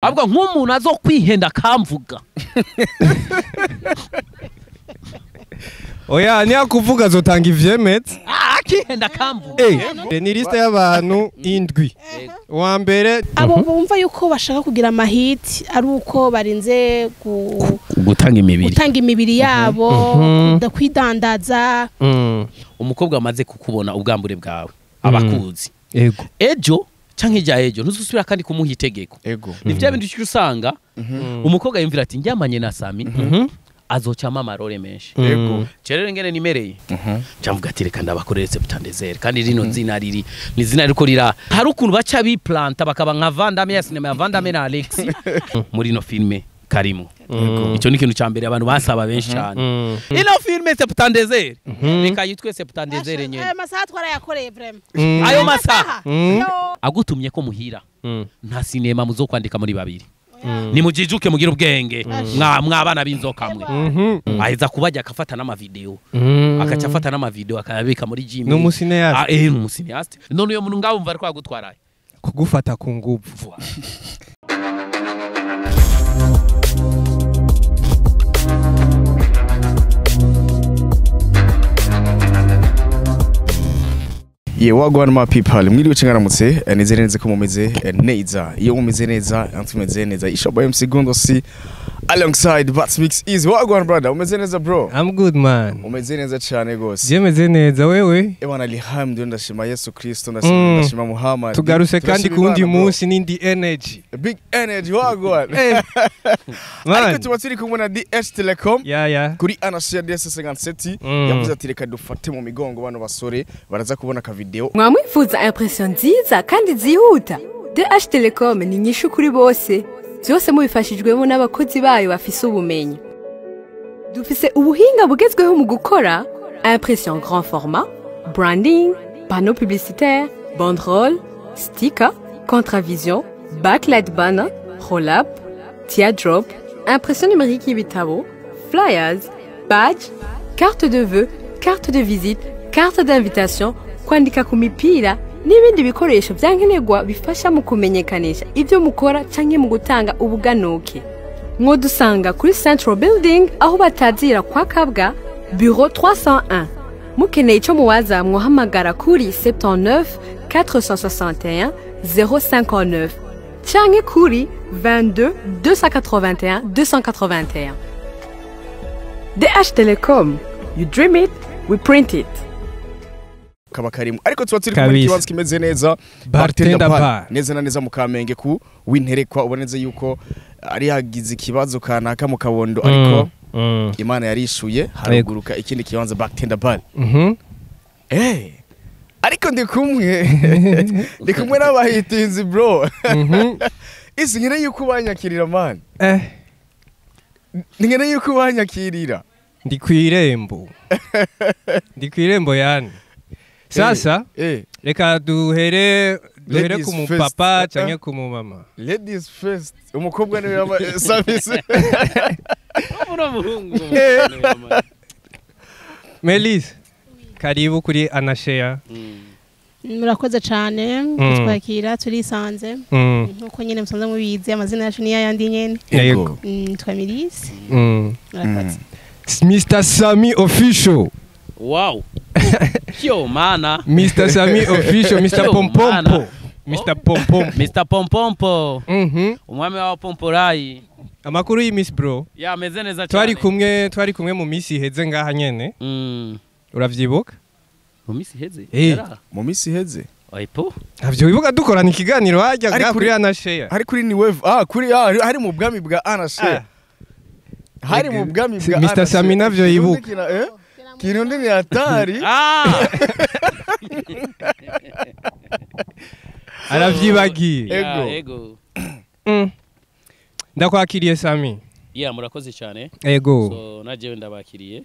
Ahubwo nk'umuntu azokwihenda akamvuga. Oya niyakuvuga azotanga ivyemetse. Akihenda akamvuga. Ni liste y'abantu indwi. Uwa mbere abo bumva yuko bashaka kugira amahiti ari uko barinze gutanga imibiri. Gutanga imibiri yabo, kwidandaza. Umukobwa amaze kukubona ubwambure bwawe abakuzi. Ego. Ejo canke ijya ejo ntuzusubira kandi kumuha itegeko. Ni vya bindi usanga umukobwa yumvira ati njyamanye na Sami azocama amarore menshi. Ego. Cerere ngene nimereye. Camvuga ati reka ndabakorere Septandezere kandi rino zina riri ni zina riko rira hari ukuntu baca biplanta bakaba nka Vandame ya cinema ya Vandame na Alex muri no filme karimo. Ico ni ikintu ca mbere abantu basaba benshi cyane. Ino filme Septandezere reka yitwe Septandezere nyene. Ayo masaha twarayakoreye vraiment. Ayo masaha agutumye ko muhira nta sinema muzokwandika muri babiri. Ni mujijuke mugira ubwenge mwabana b'inzoka mwe. Aheza kubajya akafata n'amavideo akaca afata n'amavideo akayabika muri Gmail. Ni umucinéaste. Ni umucinéaste. None uyo muntu ngabo umva ariko agutwaraye kugufata ku nguvu. Ye wagwan ma people mwiriwe cengaramutse nizere neze ko mumeze neza. Iyo mumeze neza antumeze neza. Ishoboye MC Gundo C alongside Bats Mix is wagwan brother. Umeze neza bro? I'm good man. Umeze neza cyane gose. Je meze neza wewe? Ebana alhamdulillah ndashima Yesu Kristo ndashima Muhammad. Tugaruse kandi kundi munsi nindi energy. Big energy wagwan. Ariko tuba turi kumwe na DH Telecom. Yeah. Kuri Anashare DS57 yavuze ati reka dufate mu migongo bano basore baraza kubona ka video. Mwamwifuza impression nziza kandi zihuta. DH Telecom ni nyishu kuri bose. Byose mubifashijwemo n'abakozi bayo bafise ubumenyi. Dufise ubuhinga bugezweho mu gukora impression grand format, branding, panneau publicitaire, banderole, sticker, contravision, backlight banner, roll-up, teardrop, impression numérique y'ibitabo, flyers, badge, carte de vœux, carte de visite, carte d'invitation, kwandika ku mipira n'ibindi bikoresho byankenerwa bifasha mu kumenyekanisha ibyo mukora canke mu gutanga ubuganuke. Mwodusanga kuri Central Building aho batazira kwa Kabwa, bureau 301. Mukeneye ico muwaza mwohamagara kuri 79 461 059 canke kuri 22 281 281. DH Telecom, you dream it, we print it. Kaba karimu. Ariko tuba turi kumwe kibanza kimeze neza Bartender Bar neza na neza mu Kamenge ku winterekwa uboneze yuko ari hagize ikibazo kanaka mu Kabondo ariko Imana yarishuye haruguruka ikindi kibanza Bartender Bar. Ariko ndi kumwe n'abahitinzi bro. Isi ngene yuko banyakirira man. Ngene yuko banyakirira. Ndi kwirembo. Ndi kwirembo yani. Sasa reka duhere ku mupapa canke ku mumama. Ladies first. Umukobwa niwe yaba service. Uno muhungu. Melis, karibu kuri Anashare. Murakoze cyane kutwakira turisanze. Nkuko nyene musanze mubizi amazina yacu ni yayandi nyene. Yego. Twa Melis. Murakoze. Mr Sami official. Wow. Yo mana. Mr Sami official, Mr Pompompo. Mr Pompompo. Mr Pompompo. Umwami wa Pomporai. Amakuru y'imisi bro. Ya meze neza cyane. Twari kumwe mu misi iheze ngaha nyene. Uravyibuka? Mu misi iheze? Mu misi iheze. Oipo. Navyo wibuka dukorana ikiganiro hajya ngaha kuri Anashare. Hari kuri New Wave. Kuri hari mu bwami bwa Anashare. Hari mu bwami bwa Mr Sami navyo yibuka. Kirundi ni hatari. Aravyibagiye. Ego. Ndakwakiriye Sami. Yeah, murakoze cyane. Ego. So najewe ndabakiriye.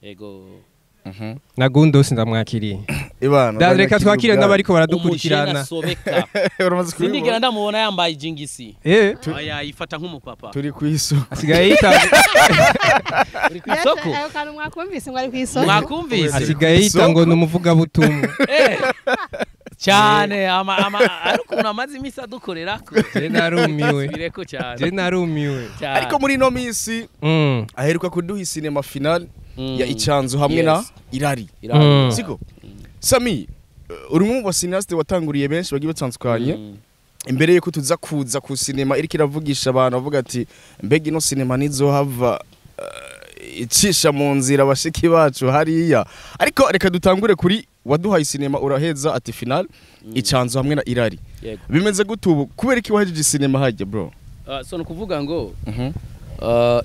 Ego. Na Gundo sindamwakiriye. Ibana. Reka twakire n'abariko baradukurikirana. Sindigera ndamubona yambaye ijingisi. Oya yifata nk'umupapa. Turi kwisoko. Asigaye yita. Uri kwisoko? Ayo kantu mwakumvise ngo ari kwisoko. Mwakumvise. Asigaye yita ngo numuvuga butumwa. Cyane ama ariko ukuntu amaze iminsi adukorerako. Je narumiwe. Bireko cyane. Je narumiwe. Cyane. Ariko muri ino minsi aheruka kuduha cinema final ya Icyanzu hamwe na Irari. Siko Sami, uri umwe mu ba cinéaste watanguriye benshi bagiye batandukanye. Imbere yuko tuza kuza ku cinema iriko iravugisha abantu bavuga ati mbega ino cinema nizohava icisha mu nzira bashiki bacu hariya, ariko reka dutangure kuri waduhaye cinema uraheza ati final Icyanzu hamwe na Irari. Yego. Bimeze gute ubu kubera iki wahejeje cinema hajya bro? So nukuvuga ngo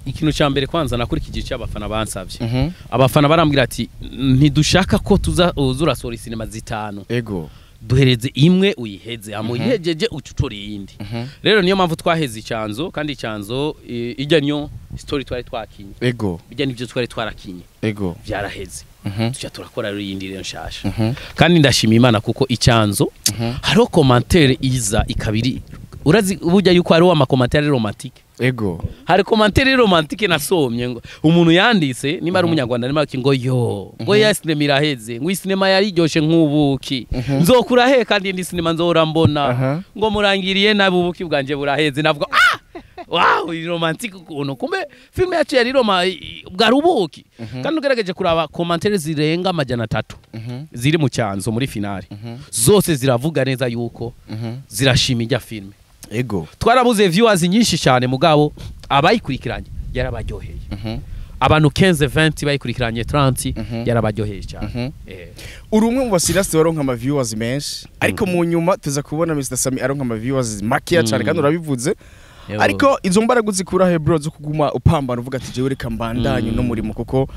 ikintu cya mbere kwanza nakurikije icyo abafana bansavye. Abafana barambwira ati ntidushaka ko tuza uzurasohora cinema zitanu. Ego. Duhereze imwe uyiheze amuyihejeje ucutora iyindi. Rero niyo mpamvu twaheze Icyanzu, kandi Icyanzu ijya niyo story twari twakinye. Ego. Bijya nivyo twari twarakinye. Ego. Byaraheze. Tuca turakora rero iyindi rero nshasha. Kandi ndashima Imana kuko Icyanzu hariho commentaire iza ikabiri. Urazi burya yuko hariho ama commentaire romantique. Ego. Hari commentaire romantique nasomye ngo umuntu yanditse nimba ari umunyarwanda nimba ngo yo ngo ya cinema iraheze ngo cinema yariryoshe nk'ubuki nzokura he kandi indi cinema nzora mbona ngo murangiriye nabi ubuki bwanje buraheze. Navuga ah wow iri romantique ukuntu kumbe film yacu yari roma bwa rubuki. Kandi ugerageje kuraba commentaire zirenga 300 ziri mu Cyanzu muri finale zose ziravuga neza yuko zirashima ijya film. Ego. Twarabuze viewers nyinshi cyane mugabo abayikurikiranye yarabaryoheye. Abantu 15 20 bayikurikiranye 30 yarabaryoheye cyane. Uri umwe mu ba cinéaste waronka ama viewers menshi, ariko mu nyuma tuza kubona Mr Sami aronka ama viewers makeya cyane kandi urabivuze. Ariko izo mbaraga uzikura he bro zo kuguma upambana uvuga ati jewe reka mbandanye no murimo kuko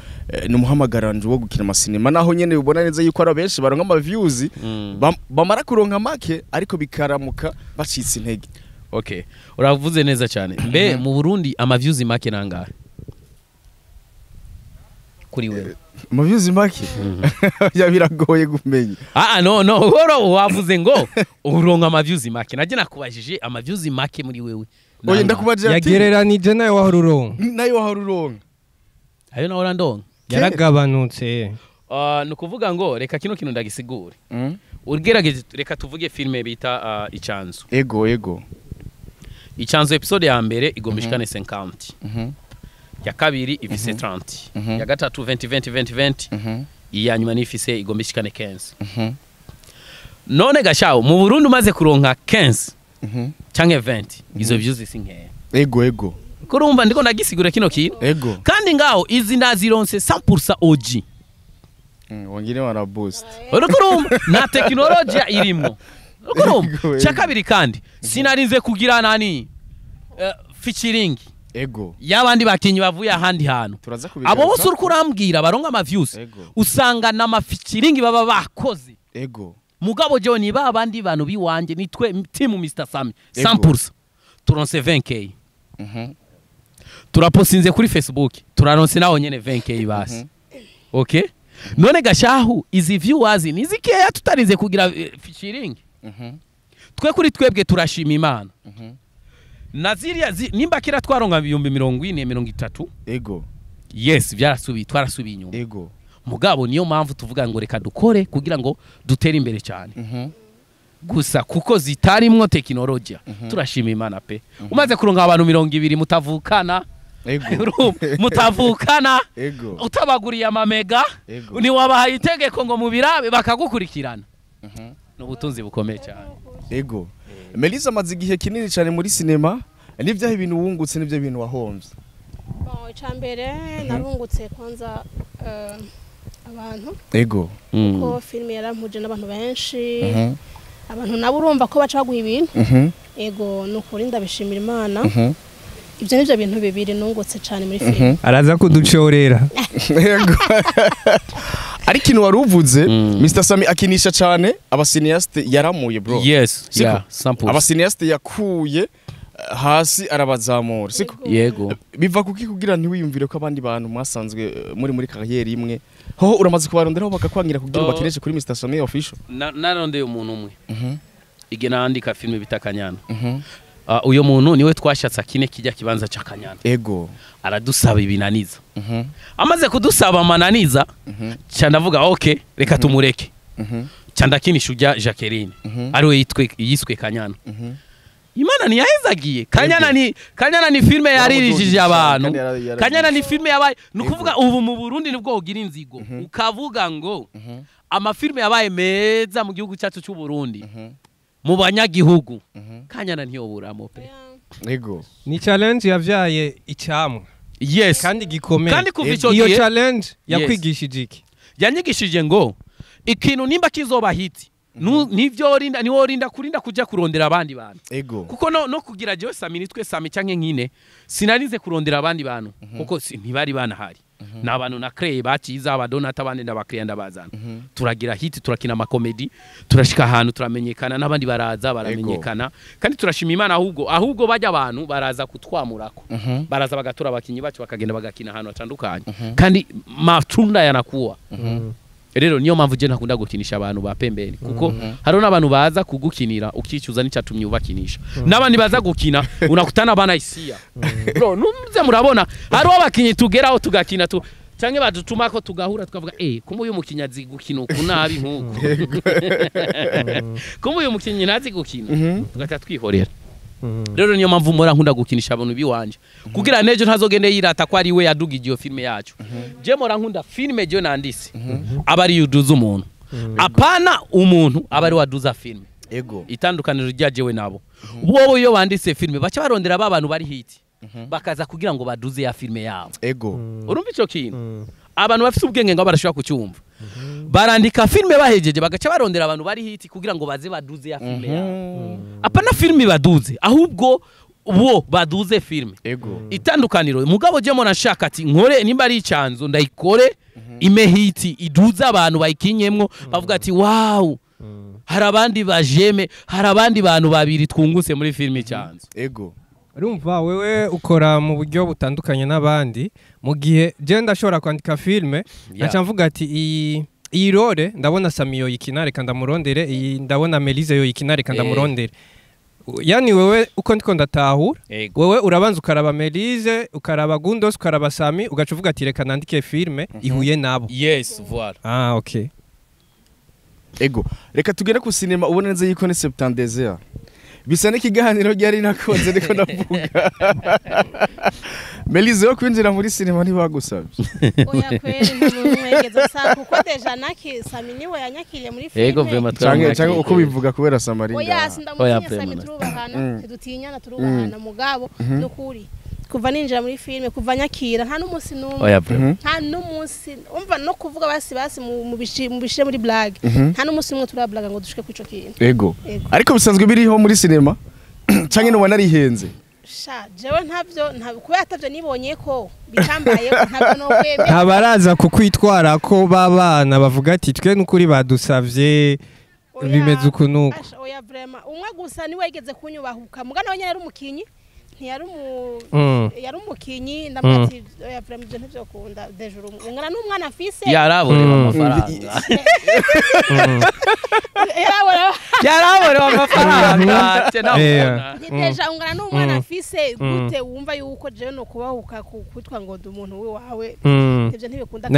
numuhamagaranje wo gukina amasinema, naho nyene ubona neza yuko ari benshi baronka ama views bamara kuronka make ariko bikaramuka bacitse intege. Okay, uravuze neza cyane. Mbe mu Burundi ama views make nangahe kuri wewe? Ama views make ya biragoye kumenya. Ah no horo wavuze ngo uronka ama views make, naje nakubajije ama views make muri wewe. Oye ndakubaje ati yagereranije nayo wahora uronka. Nayo wahora uronka. Ayo naho urandonka. Yaragabanutse. Nukuvuga ngo reka kino kintu ndagisigure. Ugerageje reka tuvuge filme bita Icyanzu. Ego ego. Icyanzu episode ya mbere igomba ishikane 50. Ya kabiri ifise 30. Ya gatatu 20 20 20 20. Iya nyuma ni ifise igomba ishikane 15. None gashawo mu Burundi umaze kuronka 15 canke 20 izo views sinkeya. Ego ego. Kurumva ndiko ndagisigura kino kintu. Ego. Kandi ngaho izi ndazironse 100% OG. Wongere wana boost. Urumva na technology irimo. Urumva cya kabiri kandi sinarinze kugira nani featuring. Ego. Yabandi bakinyi bavuye ahandi hantu. Abo bose uri kurambwira baronka ama views. Usanga na ma featuring baba bakoze. Ego. Mugabo jewe ni babandi bantu biwanje nitwe team Mr Sami 100% turonse 20k. Turapostinze kuri Facebook turaronse naho nyene 20k basi. Okay? None gashahu izi viewers nizikeya tutarize kugira featuring. Twe kuri twebwe turashima Imana. Naziria nimba kira twaronka 40 30. Ego. Yes, byarasubiye twarasubiye inyuma. Ego. Mugabo niyo mpamvu tuvuga ngo reka dukore kugira ngo dutere imbere cyane. Gusa kuko zitarimwo technology turashima Imana pe. Umaze kuronka abantu 20 mutavukana. Ego. Mutavukana. Ego. Utabaguriye amamega ni wabahaye itegeko ngo mubirabe bakagukurikirana. N'ubutunzi bukomeye cyane. Ego. Melissa amaze igihe kinini cyane muri cinema, nivyaho ibintu wungutse nivyo bintu wahomvye. Bon, icambere narungutse kwanza abantu. Ego. Ko filme yarampuje n'abantu benshi. Abantu nabo urumva ko baca baguha ibintu. Ego nukuri ndabishimira Imana. Ibyo nivyo bintu bibiri nungutse cyane muri filme. Araza kuducorera. Ego. Ariko ikintu waruvuze Mr Sami akinisha cyane aba cinéaste yaramuye bro. Yes, yeah, 100%. Aba cinéaste yakuye hasi arabazamura, siko? Yego. Biva kuki kugira ntiwiyumvire ko abandi bantu mwasanzwe muri carrière imwe hoho uramaze kubaronderaho bakakwangira kugira bakireshe kuri Mr Sami official? Narondeye umuntu umwe. Ige nandika filme bita Kanyana. Uyo muntu niwe twashatse akine kijya kibanza ca Kanyana. Ego. Aradusaba ibinaniza. Amaze kudusaba amananiza, ca ndavuga okay reka tumureke. Cyandakinisha ujya Jacqueline ariwe yiswe Kanyana. Imana ntiyahezagiye. Kanyana ni filme yaririshije abantu. Kanyana ni filme yabaye, nukuvuga ubu mu Burundi nibwo ugira inzigo ukavuga ngo amafilme yabaye meza mu gihugu cyacu cy'u Burundi mu banyagihugu Kanyana ntiyoburamo pe. Ego ni challenge yavyaye icamwa. Yes. Kandi gikomeye. Kandi kuva ico gihe iyo challenge yakwigishije iki? Yanyigishije ngo ikintu nimba kizoba hiti nivyo orinda ni orinda kurinda kuja kurondera abandi bantu. Ego. Kuko no kugira jewe Sami nitwe Sami canke nkine sinarize kurondera abandi bantu kuko ntibari banahari. N'abantu na crée bakiza abadonata abandi ndabakriya ndabazana. Turagira hit, turakina ama comedy, turashika ahantu turamenyekana n'abandi baraza baramenyekana. Kandi turashima Imana ahubwo bajya abantu baraza kutwamurako. Baraza bagatura abakinyi bacu bakagenda bagakina ahantu hatandukanye. Kandi matunda yanakuwa. Rero niyo mpamvu je ntakunda gukinisha abantu ba pembeni kuko hari n'abantu baza kugukinira ukicuza n'icatumye ubakinisha. N'abandi baza gukina unakutana bana isia. Bro numze murabona hari abakinyi tugeraho tugakina tu canke badutuma ko tugahura tukavuga kumbe uyu mukinyi azi gukina uku nabi nkuko. Kumbe uyu mukinyi ntazi gukina tugata twihorera. Rero niyo mpamvu mora nkunda gukinisha abantu biwanje kugira nejo ntazogende yirata ko ari we yadugije iyo filme yacu. Je mora nkunda filme je nandise aba ari yuduza umuntu apana umuntu aba ari waduza filme. Ego itandukaniro ryajewe nabo bobo iyo banditse filme baca barondera ba bantu bari hit bakaza kugira ngo baduze ya filme yabo. Ego urumva ico kintu abantu bafite ubwenge ngo barashobora kucyumva barandika filme bahejeje bagaca barondera abantu bari hit kugira ngo baze baduze ya filme yabo. Apana filme baduze ahubwo bo baduze filme. Ego itandukaniro mugabo je mona nshaka ati nkore nimba ari icanzo ndayikore ime hit iduze abantu bayikinyemwo bavuga ati wow hari abandi bajeme hari abandi bantu babiri twungutse muri filme icanzo. Ego urumva wewe ukora mu buryo butandukanye n'abandi mu gihe je ndashobora kwandika filme naca mvuga ati iyi role ndabona Samiyo yikina reka ndamurondere, iyi ndabona Melise yo yikina reka ndamurondere. Yani wewe uko ndiko ndatahura wewe urabanza ukaraba Melise ukaraba Gundos ukaraba Sami ugaca uvuga ati reka nandike filme ihuye nabo. Yes voilà. Ah okay. Ego reka tugere ku cinema ubona neza yiko ni 72 bisa n'ikiganiro ryari nakonze ndiko ndavuga. Melise yo kwinjira muri cinema ntibagusabye. Oya kweri ntumwegeza sa kuko deja naki Sami niwe yanyakiriye muri filme. Ego vraiment canke uko bivuga kubera Samaringa. Oya sindamutinye Sami turubahana tidutinyana turubahana mugabo nukuri kuva ninjira muri filme kuva nyakira nta n'umunsi n'umwe nta n'umunsi umva no kuvuga basi mu bishire muri blague nta n'umunsi umwe turablaga ngo dushike kwico kintu. Ego ariko bisanzwe biriho muri cinema canke no wanarihenze. Sha jewe ntavyo kubera atavyo nibonye ko bitambaye ntavyo no kwemera. Ntabaraza kukwitwara ko babana bavuga ati twe nukuri badusavye bimeze uku nuko. Oya vraiment umwe gusa niwe yigeze kunyubahuka mugana we nyene ari umukinyi yari umukinyi ndamwati oya vraiment ibyo ntivyokunda dejuru ungana n'umwana afise yaraborewe amafaranga yaraborewe amafaranga niteja ungana n'umwana afise gute wumva yuko jewe no kubahuka kwitwa ngo ndi umuntu wawe ibyo ntibikunda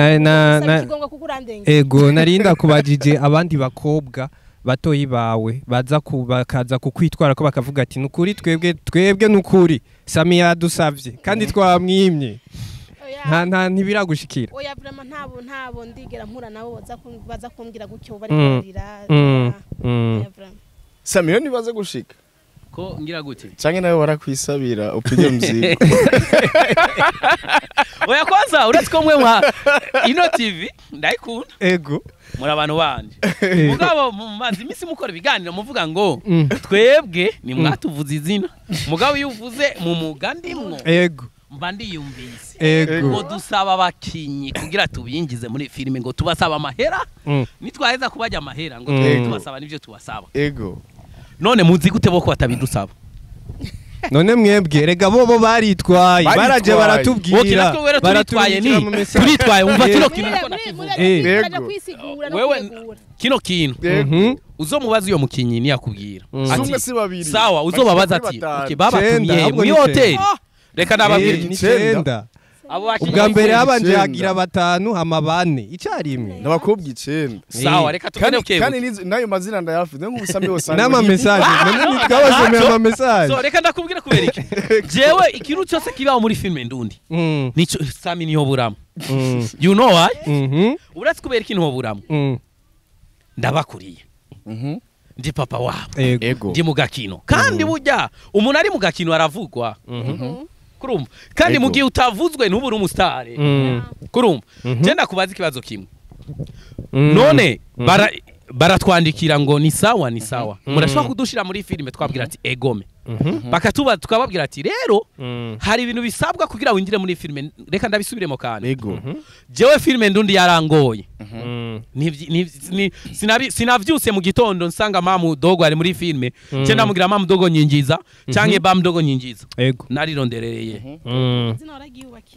kigongwa kukurandenge. Ego narinda kubajije abandi bakobwa batoyi bawe baza bakaza kukwitwara ko bakavuga ati nukuri twebwe nukuri Sami yadusavye kandi twamwimye nta ntibiragushikira. Oya vraiment ntabo ndigera mpura nabo baza kumbwira gutyo bari kurira. Sami yo nibaze gushika ko ngira gute canke nawe warakwisabira upige mzigo. Oya kwanza uretse ko mwe mwa ino TV ndayikunda. Ego muri abantu banje mugabo mumaze imisi mukora ibiganiro muvuga ngo twebwe ni mwatuvuze izina mugabo iyo uvuze mu mugandimwo. Ego mba ndiyumvise. Ego ngo dusaba abakinyi kugira tubingize muri filime ngo tubasaba amahera nitwaheza kubajya amahera ngo tubasaba nivyo tubasaba. Ego none muzi gute boko batabidusaba? None mwebwe rega bobo baritwaye baraje baratubwira baratwaye ni turitwaye umva kino kintu ko nakivuga. Wewe kino kintu uzomubaza uyo mukinyi ni yakubwira ati sawa uzobabaza ati okay baba tumiye muri hotel reka nababwira 9 Ubwa mbere habanje hagira batanu hama bane icarimwe. N'abakobwa 9. Sawa reka tugende okay. Kandi nayo mazina ndayafite ngo usame yose. N'ama message none twabasomeye ama message. So reka ndakubwira kubera iki. Jewe ikintu cyose kibaho muri filme ndundi. Nico Sami niyo buramo. You know why? Uretse kubera iki niho buramo. Ndabakuriye. Ndi papa wabo. Ndi mu gakino. Kandi burya umuntu ari mu gakino aravugwa. Kurumva. Kandi mu gihe utavuzwe ntubure umusitari. Kurumva. Je ndakubaza ikibazo kimwe. None baratwandikira ngo ni sawa ni sawa. Murashobora kudushira muri filime twabwira ati egome. Bakatuba tukababwira ati rero hari ibintu bisabwa kugira winjire muri filime reka ndabisubiremo kandi. Ego. Jewe filime ndundi yarangoye. Sinavyuse mu gitondo nsanga mamu dogo ari muri filime. Cyo ndamugira mamu dogo nyinjiza canke bam dogo nyinjiza. Narironderereye.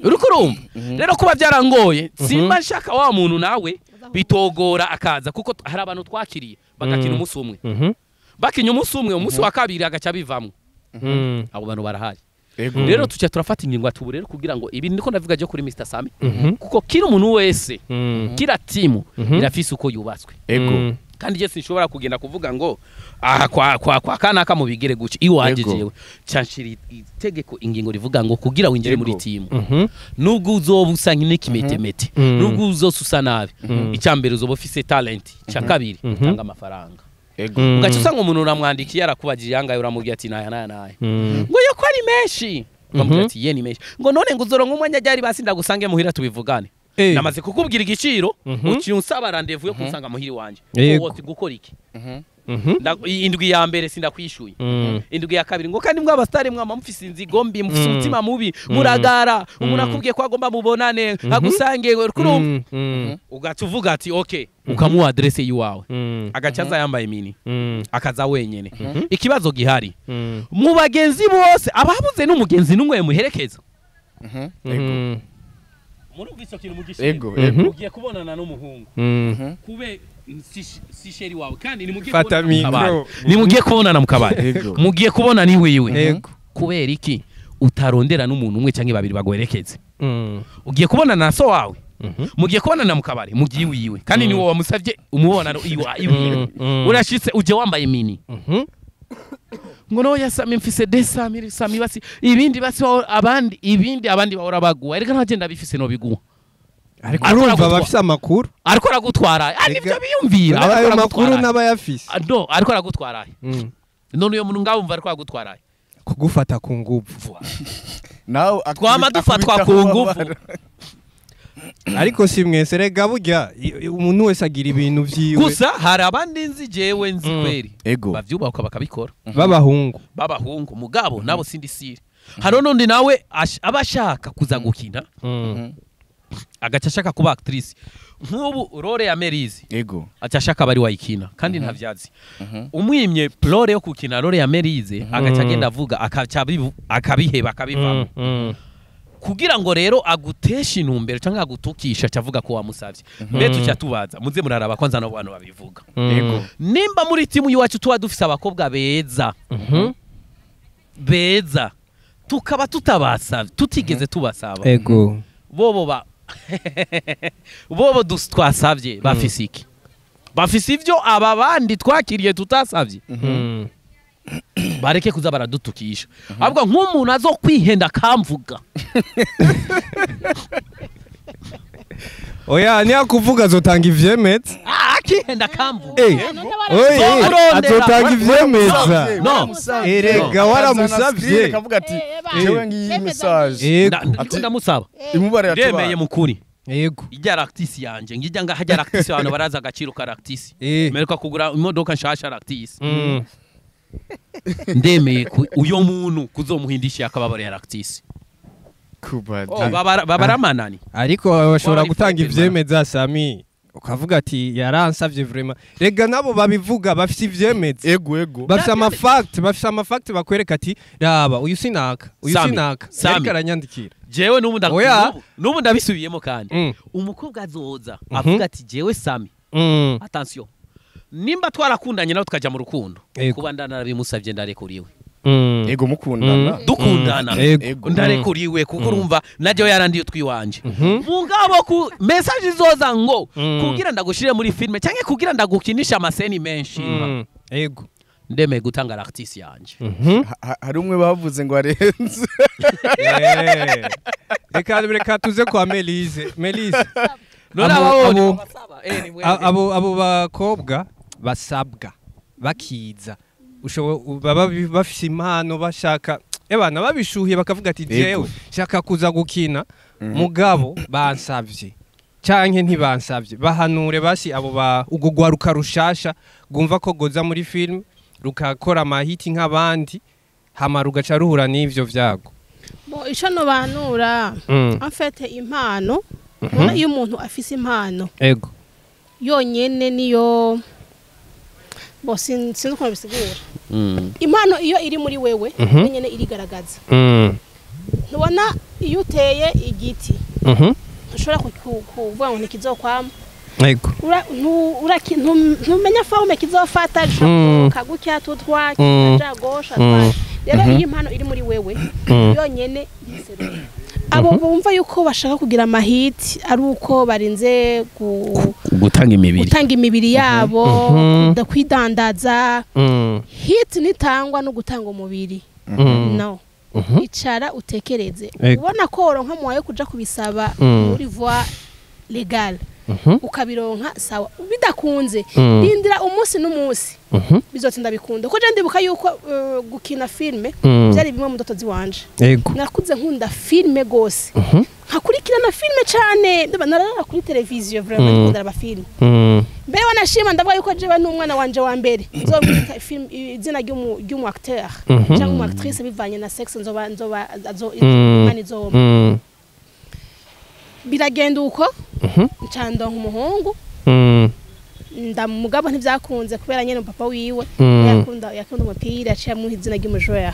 Uriko urumva? Rero kuba byarangoye simba nshaka wa muntu nawe bitogora akaza kuko hari abantu twakiriye bagakina umunsi umwe. Bakinya umunsi umwe umunsi wa kabiri agaca bivamwe. Abo bantu barahari. Rero tuca turafata ingingo atubu rero kugira ngo ibi niko ndavuga je kuri Mr Sami kuko kira umuntu wese kira timu irafise uko yubatswe. Ego. Kandi je sinshobora kugenda kuvuga ngo aha kwa kanaka mubigire guci iwanje jewe canshira itegeko ingingo rivuga ngo kugira winjire muri timu nubwo uzoba usa nk'ikimetemete nubwo uzosusa nabi icyambere uzoba ufise talent cya kabiri utanga amafaranga. Ugaca usanga umuntu uramwandikiye arakubagije yangaye uramubwira ati naya naya naya ngo yo ko ari menshi ukamubwira ati ye ni menshi ngo none ngo uzoronka umwanya ryari basi ndagusange muhira tubivugane. Namaze kukubwira igiciro uciye unsaba rendezvous yo kunsanga muhiri wanje wowe gukora iki. Indwi ya mbere sindakwishuye indwi ya kabiri ngo kandi mwa abastari mwa mufise inzigo mbi mufise umutima mubi muragara umuntu akubwiye ko agomba mubonane agusange kurumva ugaca uvuga ati okay ukamuha adresse yiwawe agaca aza yambaye mini akaza wenyene. Ikibazo gihari mu bagenzi bose ababuze n'umugenzi n'umwe muherekeza. Murumva ico kintu mugishe. Ugiye kubonana n'umuhungu kube si sheri wawe kandi nimugiye kubonana mu kabari mugiye kubona ni wiwe kubera iki utarondera n'umuntu umwe canke babiri bagwerekeze. Ugiye kubonana na so wawe mugiye kubonana mu kabari mugiye wiwe kandi ni wowe wamusavye umubonano iwe urashitse uje wambaye mini ngo no yasami mfise 200 sami basi ibindi basi abandi ibindi abandi bahora baguha ariko ntagenda bifise no biguha. Ariko urumva bafise amakuru ariko aragutwara nivyo biyumvira ayo makuru n'abayafise. No ariko aragutwara none uyo muntu ngabumva ariko aragutwara kugufata ku nguvu nawe twama dufatwa ku nguvu. Ariko si mwese rega burya umuntu wese agira ibintu vyiwe gusa hari abandi nzi jewe nzi kweri bavyubaka bakabikora babahungu mugabo nabo sindi sire. Hari nundi nawe abashaka kuza gukina agaca ashaka kuba actrice nk'ubu role ya Merizi aca ashaka bari wayikina kandi ntavyazi umwimye role yo gukina role ya Merize agaca agenda avuga akabiheba akabivamo kugira ngo rero aguteshe intumbero cyangwa agutukisha cyavuga ko wamusavye. Mbe tuca tubaza muze muraraba kwanza no bantu babivuga. Nimba muri timu yiwacu tuba dufise abakobwa beza beza tukaba tutabasavye tutigeze tubasaba ego bobo ba bobo twasavye bafise iki bafise ivyo aba bandi twakiriye tutasavye bareke kuza baradutukisha ahubwo nk'umuntu azokwihenda akamvuga oya ni akuvuga azotanga ivyemeza akihenda akamvuga azotanga ivyemeza no erega waramusavye akavuga ati jewe ngiyi message ati ndamusaba imubare yatubara ndemeye mukuri yego ijya aractisi yanje ngijya ngahajya aractisi abantu baraza agaciro ka aractisi meruka kugura imodoka nshasha aractisi ndemeye uyo muntu kuzomuhindisha akababaro ya aractisi babaramanani ariko bashobora gutanga ivyemeza Sami ukavuga ati yaransavye vraiment rega nabo babivuga bafise ivyemeza ego ego bafise ama fact bafise ama fact bakwereka ati raba uyu sinaka uyu sinaka ariko aranyandikira jewe n'ubu ndabisubiyemo kandi umukobwa azoza avuga ati jewe Sami attention nimba twarakundanye nawe tukaja mu rukundo kuba ndanabimusavye ndarekuriwe Ego mukundana. Dukundana. Ndarekuriwe kuko urumva najye yarandiye utwiwanje. Mugabo ku message zoza ngo kugira ndagushire muri filme cyangwa kugira ndagukinisha amaseni menshi. Ego. Ndemeye gutanga artiste yanje. Hari umwe bavuze ngo arenze. Reka tuze kwa Melise. Melise. Abo bakobwa basabwa bakiza baba bafise impano bashaka ebana babishuhiye bakavuga ati jewe shaka kuza gukina mugabo bansavye canke ntibansavye bahanure basi abo ba ugugwaruka rushasha gumva ko goza muri film rukakora amahiti nk'abandi hama rugaca ruhura n'ivyo vyago. Bo ico no banura en fait impano iyo umuntu afise impano ego yonyene niyo bo sinzi uko bisigura. Impano iyo iri muri wewe yonyene irigaragaza. Ntubona iyo uteye igiti ushobora kuvuga ngo ntikizokwama. Ego. Ntumenya forme kizofata kagutya tutwa kikaja gosha twa. Rero iyo impano iri muri wewe yonyene iriserura. Abo bumva yuko bashaka kugira amahiti ari uko barinze gutanga imibiri yabo kwidandaza. Hit nitangwa no gutanga umubiri. No. Icara utekereze. Ubona ko woronka muwaye kuja kubisaba muri voie légale. Ukabironka sawa bidakunze rindira umunsi n'umunsi bizotinda bikunda. Ko je ndibuka yuko gukina filme byari bimwe mu ndoto ziwanje. Nakuze nkunda filme gose nkakurikirana filme cyane narara kuri televiziyo vraiment nkunda aba filme. Mbere wanashima ndavuga yuko je n'umwana wanje wa mbere nzomwita film izina ry'umu acteur cyangwa umu actrice bivanye na sexe nzoba mani nzoba biragenda uko ncando nk'umuhungu ndamugabo ntivyakunze kubera nyene papa wiwe yakunda umupira aciye amuha izina ry'umujwera.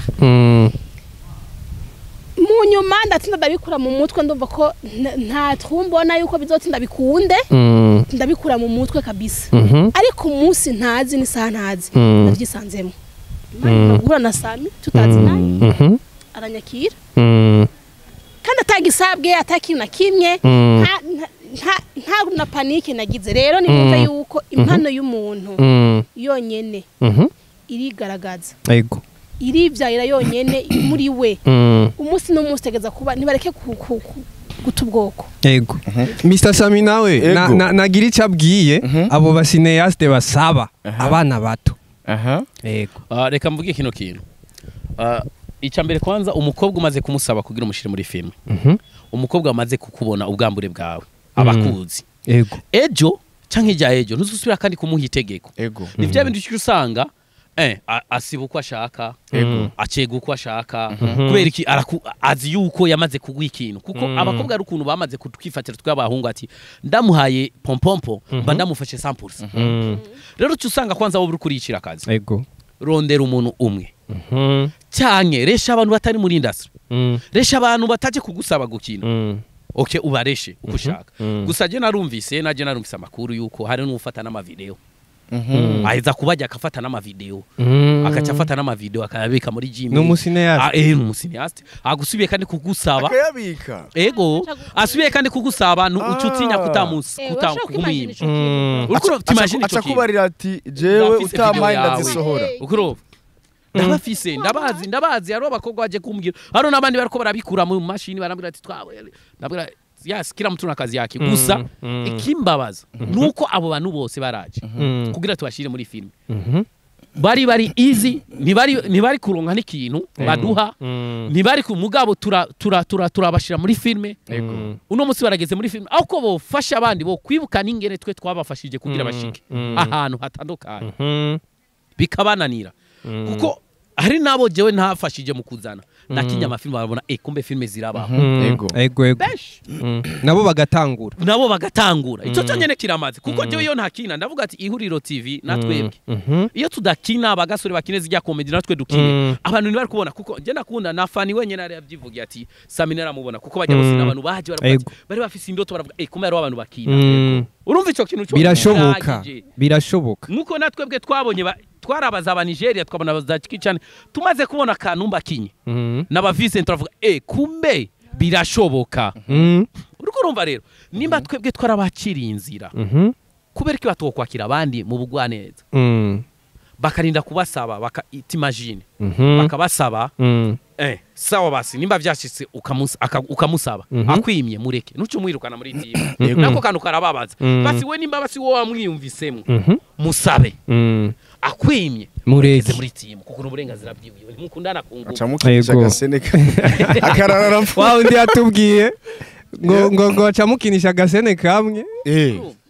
Mu nyuma ndatinda ndabikura mu mutwe ndumva ko nta twumbona yuko bizotinda bikunde ndabikura mu mutwe kabisa. Ariko umunsi ntazi n'isaha ntazi ndavyisanzemo. Imana guhura na Sami tutazi naye aranyakira kandi atagisabwe atakintu na kimwe nta na panike nagize. Rero nimva yuko impano y'umuntu yonyene irigaragaza. Yego. Irivyayira yonyene muri we. Umunsi n'umunsi tegeza kuba ntibareke guta ubwoko. Yego. Mr Sami nawe nagira icyo abwiye abo basineaste basaba abana bato. Yego. Reka mvuge kino kintu. Icambere kwanza umukobwa umaze kumusaba kugira umushire muri filme. Umukobwa amaze kukubona ubwambure bwawe abakuzi. Yego. Ejo canke ijya ejo ntuzusubira kandi kumuha itegeko. Ni vya bindi usanga asiba uko ashaka, acega uko ashaka, kubera iki azi yuko yamaze kugwa ikintu. Kuko abakobwa ari ukuntu bamaze kutwifatira tw'abahungu ati ndamuhaye pompompo mba ndamufashe 100%. Rero usanga kwanza wowe uri kuricira akazi. Yego. Rondera umuntu umwe. Cyane resha abantu batari muri industry. Resha abantu bataje kugusaba gukina. Okay ubareshe uko ushaka. Gusa je narumvise naje narumvise amakuru yuko hari n'ufata n'amavideo. Aheza kubajya akafata n'amavideo. Akaca afata n'amavideo akayabika muri Gmail. N'umusineaste. N'umusineaste. Agusubiye kandi kugusaba. Akayabika. Ego, asubiye kandi kugusaba ucutinya kutamusi kutakumwima. Uriko t'imagine ico. Acakubarira ati jewe utamaye ndazisohora. Ukuro ndabafise ndabazi ari abakobwa baje kumbwira haro nabandi bariko barabikura mu mashini barambwira ati twawe ndabwira yes kila mtu na kazi yake. Gusa ikimbabaza nuko abo bantu bose baraje kugira tubashire muri film bari easy ntibari kuronka n'ikintu baduha ntibari ku mugabo turabashira muri filme. Uno munsi barageze muri filme aho bofasha abandi bo kwibuka n'ingene twe twabafashije kugira bashike ahantu hatandukanye bikabananira. Kuko hari nabo jewe ntafashije mu kuzana Nakinye amafilme barabona kumbe filme zirabaho. Ego. Ego ego. Benshi Nabo bagatangura. Nabo bagatangura. Ico cyonyene kiramaze kuko jewe iyo ntakina ndavuga ati Ihuriro TV natwebwe. Iyo tudakina abagasore bakine zijya comedy natwe dukine. Abantu ntibari kubona kuko je nakunda na Fani wenyene ari yavyivugiye ati Sami naramubona kuko bajya bose n'abantu baje baravuga ati bari bafise indoto baravuga kumbe ari abantu bakina. Urumva ico kintu cyo birashoboka. Birashoboka. Nkuko natwebwe twabonye twarabaza aba Nigeria twabona za Kitchen tumaze kubona Kanumba kinye n'aba Vincent turavuga kumbe birashoboka. Uriko urumva rero nimba twebwe twarabakiriye inzira kubera ko batokwakira abandi mu bugwaneza bakarinda kubasaba baka imagine bakabasaba sawa basi nimba vyashitse ukamusaba akwimye mureke nuco mwirukana muri team nako kantu karababaza basi we nimba basi wowe wamwiyumvisemo musabe akwimye mureke muri team kuko n'uburenganzira bwiwe ntimukundana kungu acamukinisha agasene akararara wa undi yatubwiye ngo ngo acamukinisha agasene kamwe